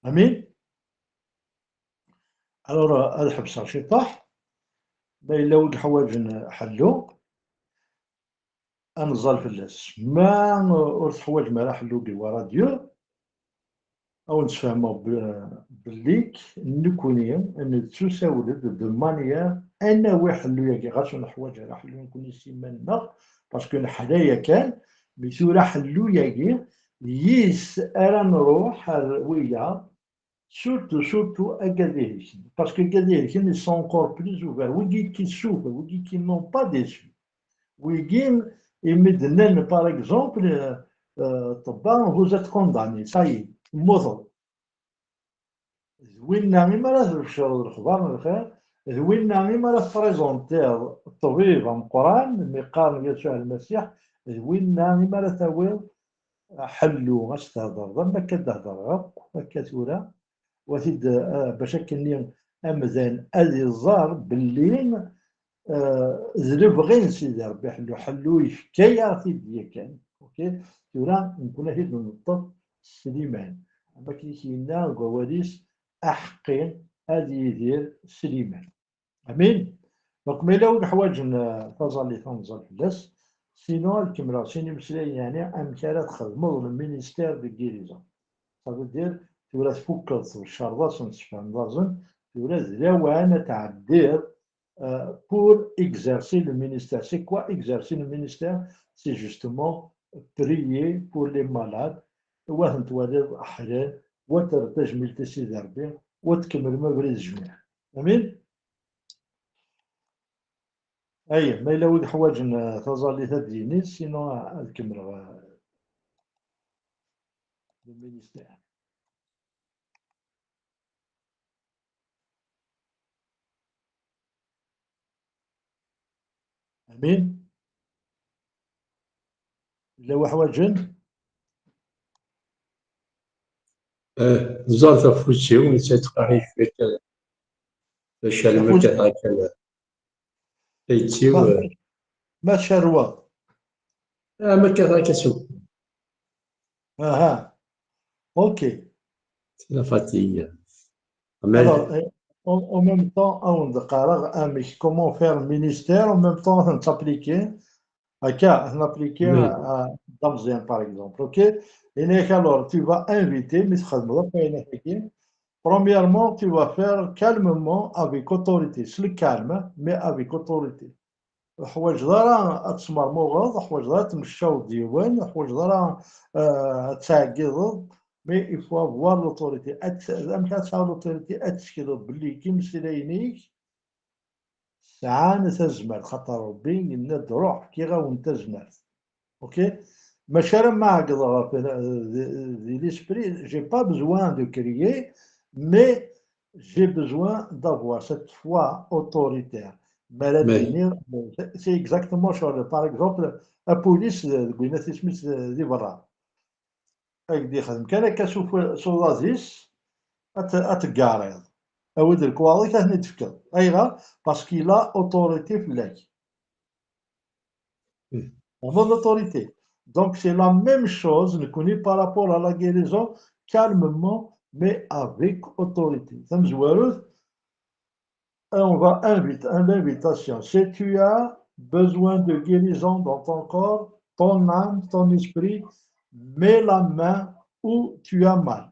Amin? Alors, ad ḥebseɣ ciṭuḥ. Ma yella wid yeḥwaǧen ḥellu, ad neẓẓal fell-as. Ma ur teḥwaǧem ara ḥellu deg wa radyu, ad wen-d-sfehmeɣ be-, belli nekkni nettusawel-d de manière ad nawi ḥellu-agi, ɣas ur neḥwaǧ ara ḥellu nekkni s iman-nneɣ, parce que neḥla yakan, mi tura ḥellu-agi yis ara nruḥ ar wiyaḍ, surtout, surtout agad ihelken, parce que agad ihelken, ils sont encore plus ouverts. Wigi qui souffrent, wigi qui n'ont pas d'essuie. Wigi, imi d-nnan, par exemple, euh, euh, ṭṭebba, vous êtes condamné, ça y est, temmuteḍ. D winna imi ara tbecreḍ lexbar n lxir, d winna imi ara tprézentiḍ ṭṭbib ameqqran, mi qqaren Yasuɛ Lmasiḥ, d winna imi ara tawiḍ ḥellu, ad s-thedreḍ, am akka d-hedreɣ akk akka tura, wa t-id, eh, bac akkenni amdan ad iẓer belli, eh, d lebɣi n Sidi Ṛebbi ḥellu. Ḥellu yefka-yaɣ-t-id yakan. Ok? Tura, nekkni ad t-id-neṭṭef s liman. Am akken i k-yenna deg wawal-is, aḥeqqi ad yidir s liman. Amin. Donc, ma yella wid ḥwaǧen, eh, taẓallit, ad nẓal fell-as. Sinon, ad kemmleɣ sin imeslayen, yeɛni amek ara txedmeḍ le ministère de guérison. Ça veut dire, tura tfukkeḍ tbecreḍ-asen, tessefhmeḍ-asen, tura d lawan ad tɛeddiḍ, eh, pour exercer le ministère. C'est quoi exercer le ministère? C'est justement prier pour les malades. Wa ten-twaliḍ ḥlan, wa terreḍ tajmilt i Sidi Ṛebbi, wa tkemmlem abrid jmiɛ. Amin? Ay, ma yella wid ḥwaǧen, eh, taẓallit ad d-yini, sinon, eh, ad kemmleɣ, eh, le ministère. Amin. Yella weḥwaǧen? Eh, ẓer tafus-iw, netta yettqerrij cwiṭ, eh, bac alma kkateɣ akka tayet-iw. Ma tcerweḍ? Ah, ma kkateɣ akka s. Aha. Ok. C'est la fatigue. Alors, en même temps, on a amek, comment faire ministère, en même temps, on s'appliquer. Akka, ad ten-appliquer à Damzien, par exemple. Ok? Et alors, tu vas inviter, mais premièrement, tu vas faire calmement, avec autorité. C'est le calme, mais avec autorité. Ḥwaǧeḍ ara ad tesmermuɣeḍ, ḥwaǧeḍ ara tmeccaweḍ yiwen, ḥwaǧeḍ ara ad tɛeggiḍeḍ, mais il faut avoir l'autorité. Amek ad tesɛuḍ l'autorité? Ad tessekdeḍ belli imeslayen-ik sɛan tazmert, xaṭer Rebbi yenna-d, ruḥ, fkiɣ-awen tazmert. Ok? Maca ara ma ɛeggḍeɣ di l'esprit, j'ai pas besoin de crier, mais j'ai besoin d'avoir cette foi autoritaire. Ma ara d-iniɣ, c'est exactement ça. Par exemple, apulis deg winat isem-is di berra. Ad k-d-ixdem kan akka s uḍad-is, ad teggareḍ. Awi-d lekwaɣeḍ-ik ad ten-id-tefkeḍ. Ayɣer? Parce qu'il a autorité fell-ak. Vraiment l'autorité. Donc c'est la même chose, nekkni, par rapport à la guérison, calmement, mais avec autorité. Tamezwarut, on va inviter, l'invitation. Si tu as besoin de guérison dans ton corps, ton âme, ton esprit, mets la main où tu as mal.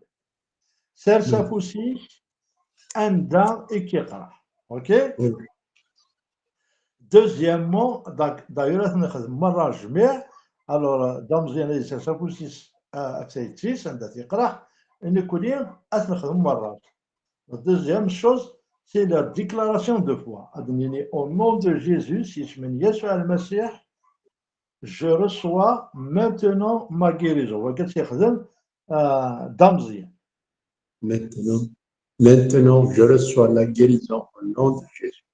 Sers sa poussée, anda i k-iqerḥ. Ok? Deuxièmement, d'ailleurs, ad t-nexdem merra jmiɛ. Alors, Damzien ad isers afus-is ɣef tayet-is, anda t-iqerḥ, nekkni ad t-nexdem merra. La deuxième chose, c'est la déclaration de foi. Ad nini, au nom de Jésus, s yisem n Yasuɛ Lmasiḥ, je reçois maintenant ma guérison. Wagi ad t-yexdem Damzien. Maintenant, maintenant, je reçois la guérison au nom de Jésus.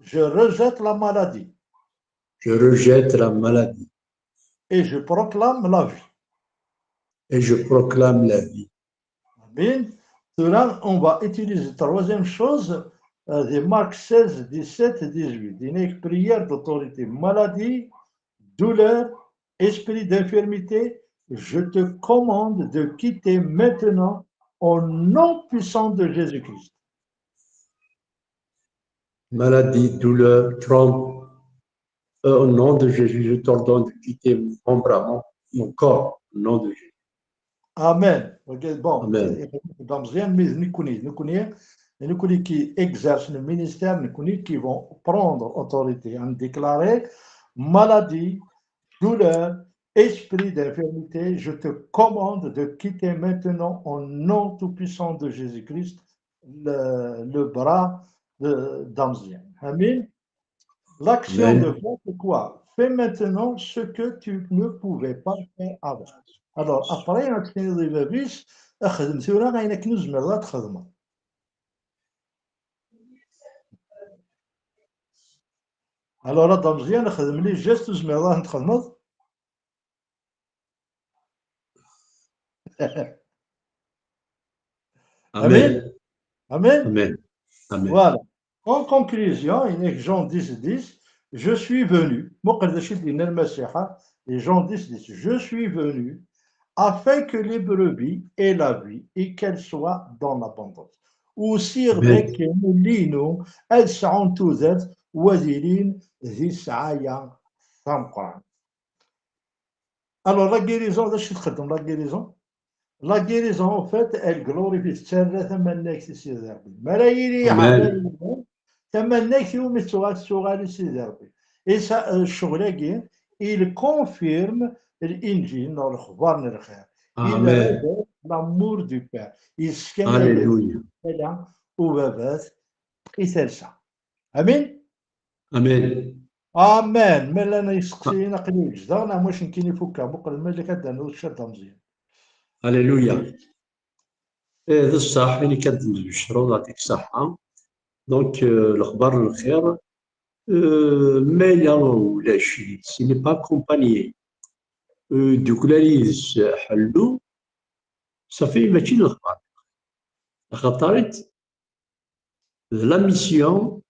Je rejette la maladie. Je rejette la maladie. Et je proclame la vie. Et je proclame la vie. Amen. Tura, on va utiliser troisième chose, euh, de Marc seize, dix-sept et dix-huit. Une prière d'autorité. Maladie, douleur, esprit d'infirmité, je te commande de quitter maintenant au nom puissant de Jésus-Christ. Maladie, douleur, trompe. Euh, au nom de Jésus, je t'ordonne de quitter mon bras, mon, mon corps, au nom de Jésus. Amen. Ok, bon. Amen. Damzien, mais nekkni, nekkni, nekkni qui exerce le ministère, nekkni qui vont prendre autorité, en déclarer maladie, douleur, esprit d'infirmité, je te commande de quitter maintenant au nom tout-puissant de Jésus-Christ le, le bras de Damzien. Amen. L'action de foi, c'est quoi? Fais maintenant ce que tu ne pouvais pas faire avant. Alors, après, ad tiniḍ i bab-is, xdem tura ayen akken ur tezmireḍ ad txedmeḍ. Alors, a Damzien, xdem les gestes ur tezmireḍ ad txedmeḍ. Amen. Amen. Amen. Amen. Voilà. En conclusion, il est Jean dix, dix, je suis venu. Muqel d acu i d-yenna Lmasiḥ, et Jean dix, dix, je suis venu afin que les brebis aient la vie et qu'elle soit dans l'abondance. Usiɣ-d akken lli-inu ad sɛun tudert, u ad ilin di ssɛaya tameqqrant. Alors, la guérison, d acu txeddem la guérison? La guérison, en fait, elle glorifie, tettarra tamannagt i Sidi Rebbi. Mi ara yili yeɛna yiwen, tamannagt iwumi tettuɣal, tettuɣal i Sidi Rebbi. Et ça, euh, ccɣel-agi, il confirme l'Injil, neɣ lexbar n lxir. Il révèle l'amour du Père. Yesskan Alléluia. Ubabat i talsa. Amin? Amin. Amen. Ma llan iseqsiyen, aql-i wejdeɣ, neɣ mačči nekkini fukkeɣ? Muqel, ma yella kan ad d-nernuḍ kra, a Damzien. Alléluia. Eh, d ṣṣeḥ, ayen akka d-tbecreḍ, yeɛṭik ṣṣeḥḥa. Donc, euh, lexbar n lxir, euh, ma yella ulac, s'il n'est pas accompagné euh, duklal yid-s ḥellu, safi mačči d lexbar. Axaṭer-it d la mission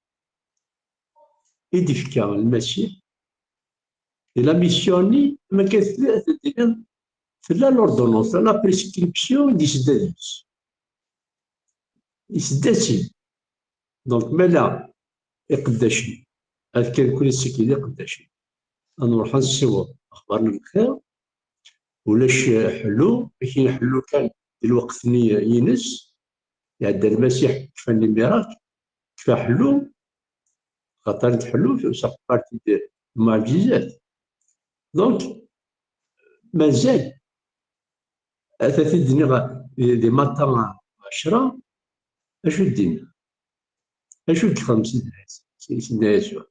i d-ifka Lmasiḥ. D la mission-nni, ma kan tella, tella l'ordonnance, la prescription i d-isedda deg-s. Isedda-tt-id. Donc, ma la iqeddacen, ad kan kul ass-agi d iqeddacen. Ad nruḥ ad nessiweḍ axbar n lxir, ulac ḥellu, akin ḥellu kan di lweqt-nni ines, iɛedda Lmasiḥ, kfan les miracles, kfa ḥellu, xaṭer n tḥellu, ça fait partie de lmuɛǧizat. Donc, mazal, ad t-id-nniɣ di, di Matta ɛecra, acu d-yenna? Acu d-yexdem Sidna Ɛisa? Sidna Yasuɛ.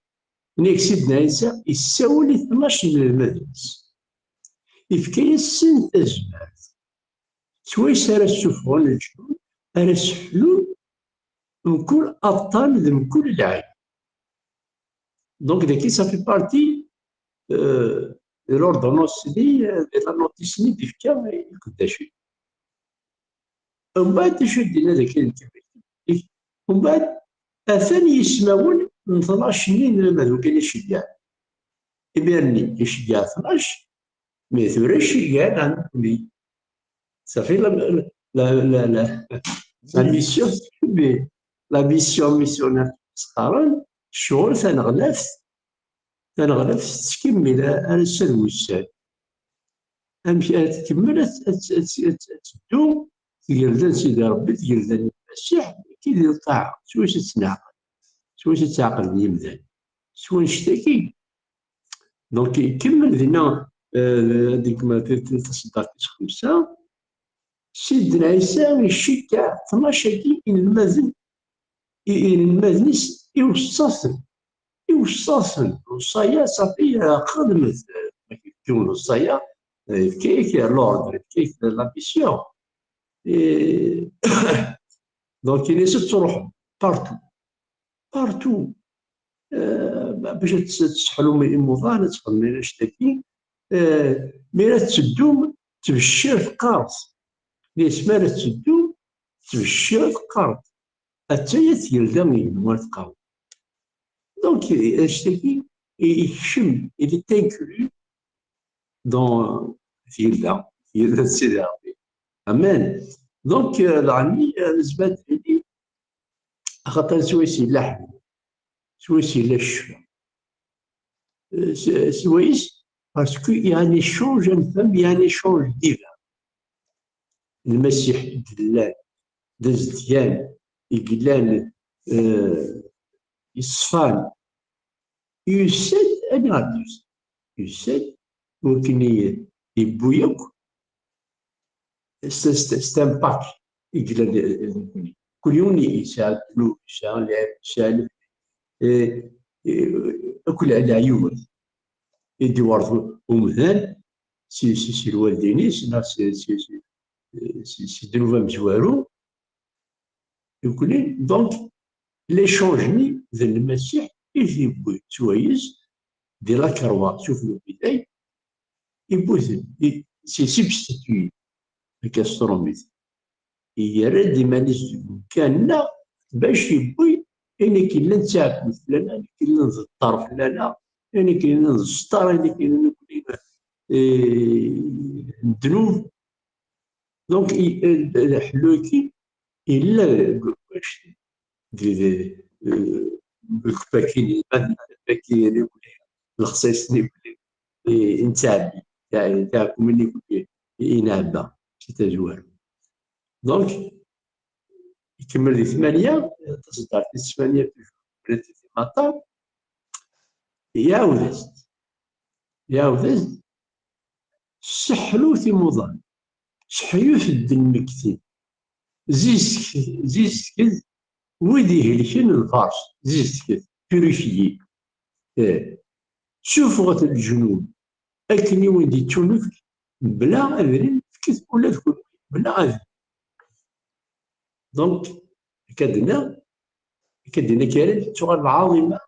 Nnig Sidna Ɛisa, yessawel i tnac n inelmaden-is. Ifka-yasen tazmert. Swayes ara ssufɣen leǧnun, ara sseḥlun mkul aṭṭan d mkul lɛib. Donc, daki, ça fait partie, euh, de l'ordonnance-nni, euh, de la notice-nni d-ifka i iqeddacen. Umbeɛd, acu i d-yenna daki? Umbeɛd, atan yismawen n tnac-nni n lmaduk i iceggeɛ. Imir-nni, iceggeɛ tnac, mais tura iceggeɛ nekkni. Safi la, la, la, la, la mission, mais la mission missionnaire s-qqaren, ccɣel, taneɣlaft, taneɣlaft tettkemmil ar ass-a d wussan. Amek ara tkemmel ad, ad, ad, ad, ad teddu tgelda n Sidi Ṛebbi, tgelda n Lmasiḥ, akka di lṭaɛa, swayes ad tt-neɛqel, swayes ad tt-ɛeqlen yimdanen, s wanect-agi. Donc, ikemmel dinna, euh, deg ma-, t-, t-, taṣeddart tis xemsa, Sidna Ɛisa iceggeɛ tnac-agi inelmaden, i-, inelmaden-is iwessaten, iwessaten, lewṣaya, safi, xedmet, ma k-, yiwen lewṣaya, yefka-yak l'ordre, yefka-yak la mission. Et donc, ini-as ad truḥem partout, partout. Euh, bac ad tes-, ad tesseḥlum imuḍan, ad txedmem annect-agi. Euh, mi ara tetteddum, ttbeccir teqqareḍ. Ini-as mi ara tetteddum, ttbeccir teqqareḍ. Attaya tgelda n yigenwan teqqareḍ. Donc, annect-agi, i-, ikcem, il est inclus dans tgelda, tgelda n Sidi Ṛebbi. Amen. Donc, euh, lɛali, euh, nezmer ad nini, axaṭer swayes yella ḥellu, swayes yella ccfa. Euh, s-, swayes, parce qu'il y a un échange, enfin, il y a un échange divin. Lmasiḥ i yellan d azedgan, i yellan, euh, yeṣfan, yusa-d, aniɣer d-yusa? Yusa-d wakken i yewwi akk, c'est, c'est, c'est un pack i yellan di, di nekkni. Kul yiwen yesɛa ddnub, yesɛa lɛib, yesɛa lefli, eh, eh, akk le-, leɛyubat i d-iwerreḍ umdan si, si, si lwaldin-is, neɣ si, si, si, si, si ddnub amezwaru. Nekkni, donc, l'échange-nni d Lmasiḥ i t-yewwi s wayes di la croix, s uflubidey, yewwi-ten, i, c'est substitué, akka s trumit. Yerra-d iman-is deg umkan-nneɣ bac yewwi ayen akken llan d taɛkut fell-aneɣ, ayen akken llan d ṭṭer fell-aneɣ, ayen akken llan d sṭer, ayen akken llan nekkni, eh, n ddnub. Donc, i-, eh, ḥellu-agi yella deg wac-, di, di, eh, deg ufaki-nni, lexṣayes-nni, eh, n ttɛebbi, tɛekkumin i, i nɛebba si tazwara. Donc, ikemmel di tmanya, taṣeddart tis tmanya, toujours, di Maṭer, iɛawed-as-d. Iɛawed-as-d, sseḥlut imuḍan, seḥyut-d lmegtin, zizket, zizket wid ihelken lberṣ, zizket, purifier. Eh, sufɣet leǧnun, akken i wen-d-ittunefk, mebla adrim, fket ula d kunwi, mebla adrim. Donc, akka d-nniɣ, akka d-yenna Karim, tettuɣal lɛaḍima,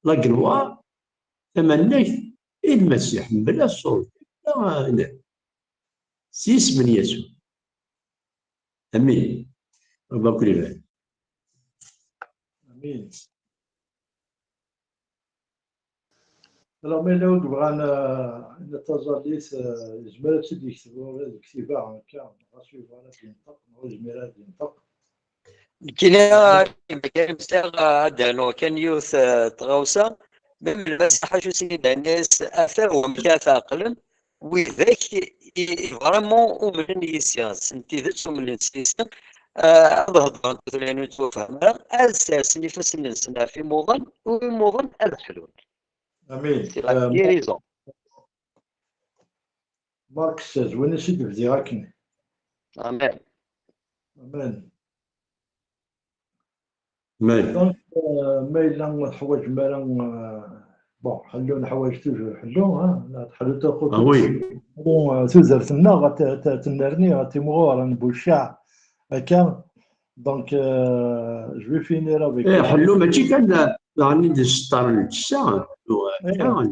la gloire, tamannagt, i Lmasiḥ, mebla ṣṣut, mebla, s yisem n Yasuɛ. Amin. Ṛebbi akk iban. Amin. Alors, ma yella ur yebɣan, euh, taẓallit, euh, yezmer ad tt-id-yekteb deg ktiba, akka, ɣas ur yebɣi ara ad yenṭeq, neɣ ur yezmir ara ad yenṭeq. Nekkini, Karim Sir, ad d-rnuɣ kan yiwet, euh, tɣawsa. Même Lmasiḥ, acu s-yenna, yenna-yas, ata wamek ara tɛeqlem, widak i, i vraiment umnen yis-i, s n tidet umnen s yis-i, ah, ad hedren tutlayin ur nettwafham ara, ad sersen ifassen-nsen ɣef imuḍan, u imuḍan ad ḥlun. Amin. C'est la Euh, guérison. Marc seize, win i s-id-bdiɣ akken. Amen. Amen. Amen. Donc, euh, ma yella ur teḥwaǧem ara, euh, bon, ḥellu neḥwaǧ toujours ḥellu, hein, la ḥellu taqut. Ah oui. Bon, euh, tudert-nneɣ ad t-, ad t-, ad tennerni, ad timɣur, ad nbucceɛ, akka. Donc, euh, je vais finir avec Eh, ḥellu mačči kan d, d aɣen i d-iseṭṭaren lǧessa, eh, voilà.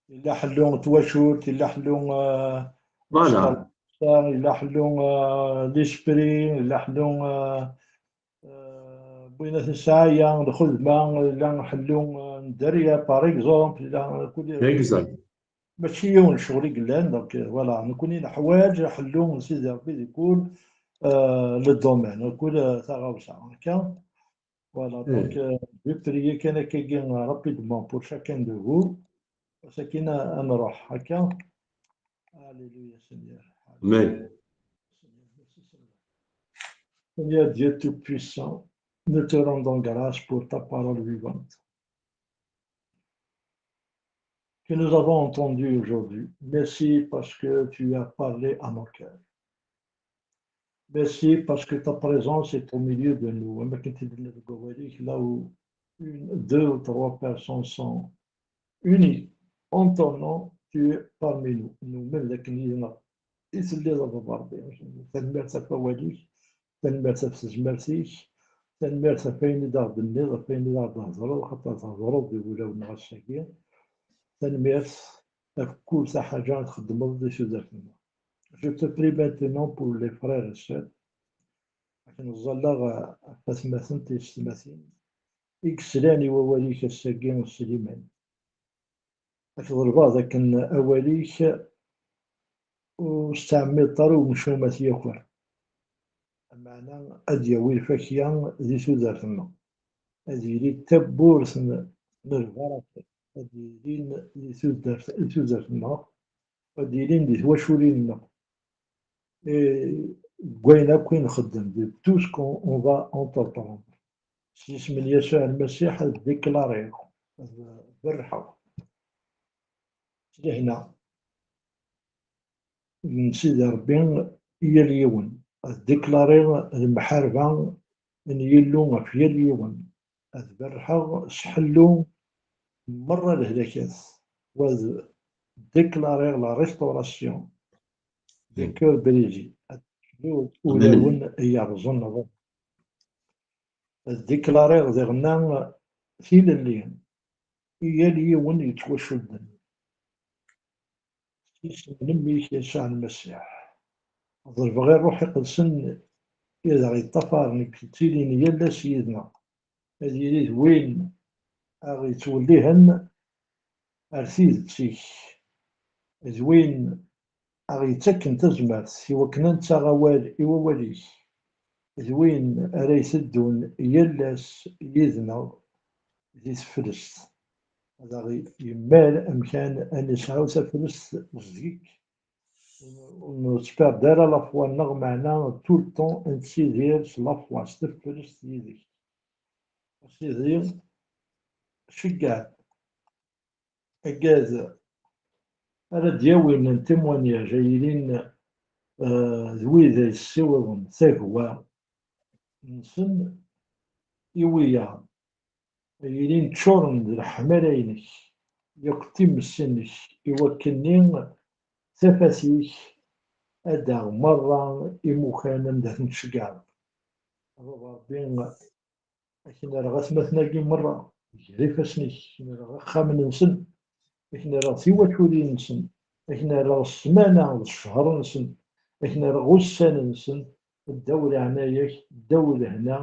Yella ḥellu n twacult, yella ḥellu, euh, voilà. Yella ḥellu, euh, l'esprit, yella ḥellu, euh, euh, bɣiɣ ad nesɛaya lxedma, yella ḥellu, euh, n dderya, par exemple, yella kul. Exact. Mačči yiwen ccɣel i yellan, donc, euh, voilà, nekkni neḥwaǧ ḥellu n Sidi Ṛebbi di kul, euh, le domaine, kul, euh, taɣawsa, akka. Voilà, donc, euh, je vais prier kan akkagi, euh, rapidement pour chacun de vous. Sakin ad nruḥ, akka. Alléluia, Seigneur. Amen. Seigneur, merci, Seigneur. Seigneur Dieu Tout-Puissant, nous te rendons grâce pour ta parole vivante que nous avons entendue aujourd'hui. Merci parce que tu as parlé à nos cœurs. Merci parce que ta présence est au milieu de nous. Am akken i d-tenniḍ deg wawal-ik, là où une, deux ou trois personnes sont unies en ton nom, tu es parmi nous. Nous, même d akken yid-neɣ i telliḍ a Baba Ṛebbi. Tanemmirt ɣef wawal-ik, tanemmirt ɣef tezmert-ik, tanemmirt ɣef wayen i d aɣ-d-tenniḍ, ɣef wayen i d aɣ-d-thedreḍ, xaṭer thedreḍ di wulawen-nneɣ ass-agi. Tanemmirt ɣef kul taḥaǧa i txeddmeḍ di tudert-nneɣ. Je te prie maintenant pour les frères et sœurs. Akken ẓẓalleɣ ɣef atmaten d teysetmatin i yeslan i wawal-ik ass-agi s liman. Ad k-ḍelbeɣ d akken awal-ik ur s-tɛemmideḍ ara umcum ad t-yaker. Lameɛna ad d-yawi lfakya di tudert-nneɣ. Ad yili d tawwurt n, n lbaṛaka. Ad yilin di tudert, di tudert-nneɣ. Ad d-yilin di twaculin-nneɣ. Eh, deg wayen akk i nxeddem, de tout ce qu'on, on va entreprendre. S yisem n Yasuɛ Lmasiḥ, ad déclariɣ, ad berrḥeɣ s lehna n Sidi Ṛebbi i yal yiwen. Ad déclariɣ lemḥarba n Yillu ɣef yal yiwen. Ad berrḥeɣ s ḥellu merra lehlakat. Wa ad déclariɣ la restauration des cœurs brisés. Ad ḥluɣ ulawen yerẓen. Ad déclariɣ diɣenna tilelli i yal yiwen yettwacudden. S yisem n mmi-k Yasuɛ Lmasiḥ, ḍelbeɣ i Ṛṛuḥ Iqedsen i aɣ-yeṭṭafaren, i yettilin yal ass yid-neɣ, ad yili d win aɣ-yettwellihen ar tidet-ik, d win aɣ-yettaken tazmert i wakken ad nettaɣ awal i wawal-ik, d win ara iteddun yal ass yid-neɣ di teflest. Ad aɣ-yemmal amkan ad nesɛu taflest deg-k. Ur nettperde ara la foi-nneɣ, meɛna tout le temps ad nettidir s la foi, s teflest yid-k. A Sidi, ceggeɛ-d agad ara d-yawin un témoignage, ay yilin, eh, d wid ay yessiwḍen tagwa-nsen i wiyaḍ, ay yilin ččuren d leḥmala-inek yakk times-inek, i wakkenni tafat-ik ad d-taɣ merra imukan anda ten-tceggɛeḍ. A Baba Ṛebbi, Ad k-nerɣ atmaten-agi merra, gar ifassen-ik, ad k-nerɣ axxamen-nsen, ad k-n-rreɣ tiwaculin-nsen, ad k-n-rreɣ ssmana d ccher-nsen, ad k-n-rreɣ ussan-nsen, ddaw leɛnaya-k, ddaw lehna,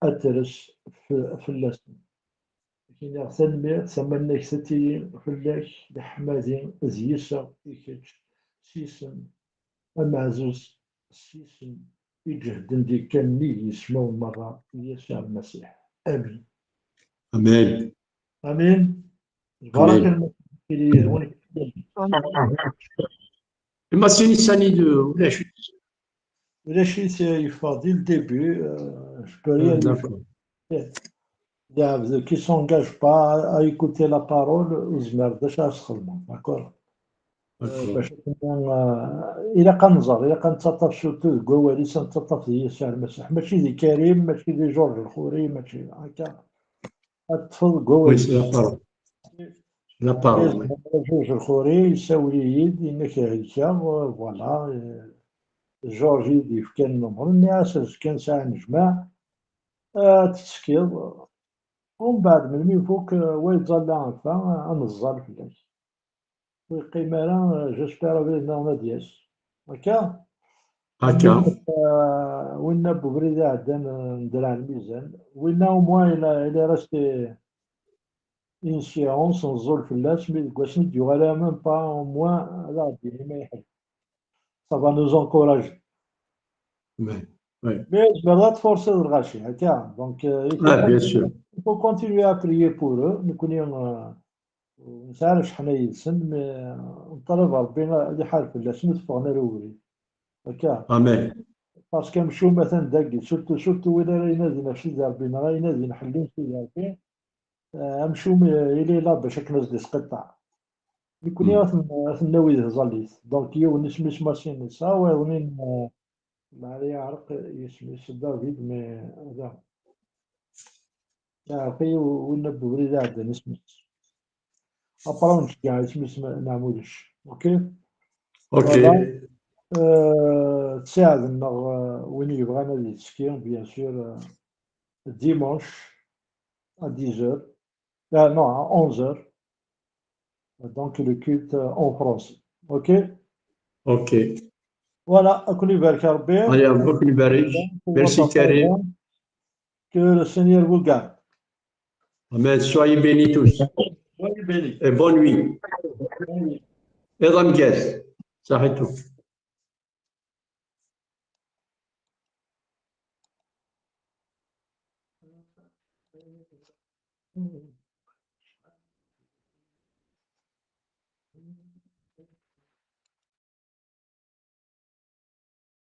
ad tres f-, fell-asen. Ad k-iniɣ tanemmirt, tamannagt ad tili fell-ak, leḥmadi d yiseɣ i kečč, s yisem ameɛzuz, s yisem iǧehden di kan nnig yismawen merra, Yasuɛ Lmasiḥ. Amin. Amin. Amin. Lbaraka n Lmasiḥ tili yid-wen. Amin. Imasinis-agi d ulac-it. Ulac-it, yeffeɣ dès le début, euh, je peux rien lui faire. D'accord. Lɛebd qui s'engage pas à écouter la parole, ur zmireɣ d acu ara s-xedmeɣ, d'accord? Euh, bac akken, euh, ilaq ad nẓer, ilaq ad nettaṭṭaf surtout deg wawal-is, ad nettaṭṭaf di Yasuɛ Lmasiḥ. Mačči di Karim, mačči di George Lxuri, mačči akka. Ad teṭṭfeḍ deg wawal-is. Oui, c'est la parole. La parole, oui. George Lxuri yessawel-iyi-d, yenna-k helkeɣ, euh, voilà, euh, George i yi-d-yefkan numru, nniɣ-as azekka nesɛa anejmaɛ, ad tettekkiḍ. Umbeɛd, melmi ifuk, euh, wa yettẓalla ɣef-a, ad neẓẓal fell-ak. Ur yeqqim ara, euh, j'espère abrid-nniḍen ad d-yas. Akka? Akka. Euh, winna n ubrid iɛeddan, euh, nedra lmizan. Winna, au moins, il a, il est resté une séance, neẓẓul fell-as, mi deg wasmi d-yuɣal, même pas, au moins, ad aɣ-d-yini ma yeḥbes. Ça va nous encourager. Oui, oui. Mais tzemreḍ ad tforsiḍ lɣaci, akka. Donc, euh, il faut, ah, bien sûr, il faut continuer à prier pour eux. Nekkni, euh, nesɛa lcehna yid-sen, mais, euh, nṭalab Rebbi ad iḥareb fell-asen, ur teffɣen ara ubrid. Akka. Amen. Parce que amcum atan dagi, surtout, surtout win ara inadin ɣef Sidi Rebbi, neɣ ara inadin ḥellun Sidi Rebbi, euh, amcum, euh, il est là bac akken ad s-d-isqiṭṭeɛ. Nekkni, hmm, ad ten-, ad ten-nawi di tẓallit. Donc, yiwen isem-is Masinisa, wayeḍ-nni, euh, Maɛli yeɛreq yisem-is David, mais da. Yeɛreq-iyi winna n ubrid iɛeddan isem-is. Après, ur nceggeɛ isem-is, ma-, neɣ ma ulac. Ok? Ok. Voilà. Euh, ttiɛad-nneɣ, euh, win yebɣan ad yettekki, bien sûr, euh, dimanche à dix heures. Ah, non, à onze heures. Donc, le culte, euh, en français. Ok? Ok. Voilà, ad ken-ibarek Rebbi. Allez, Rebbi ad ken-ibarek. Merci, Karim. Que le Seigneur vous garde. Amen. Soyez bénis tous. Soyez bénis. Et bonne nuit. Bonne nuit. Iḍ ameggaz. Saḥitu.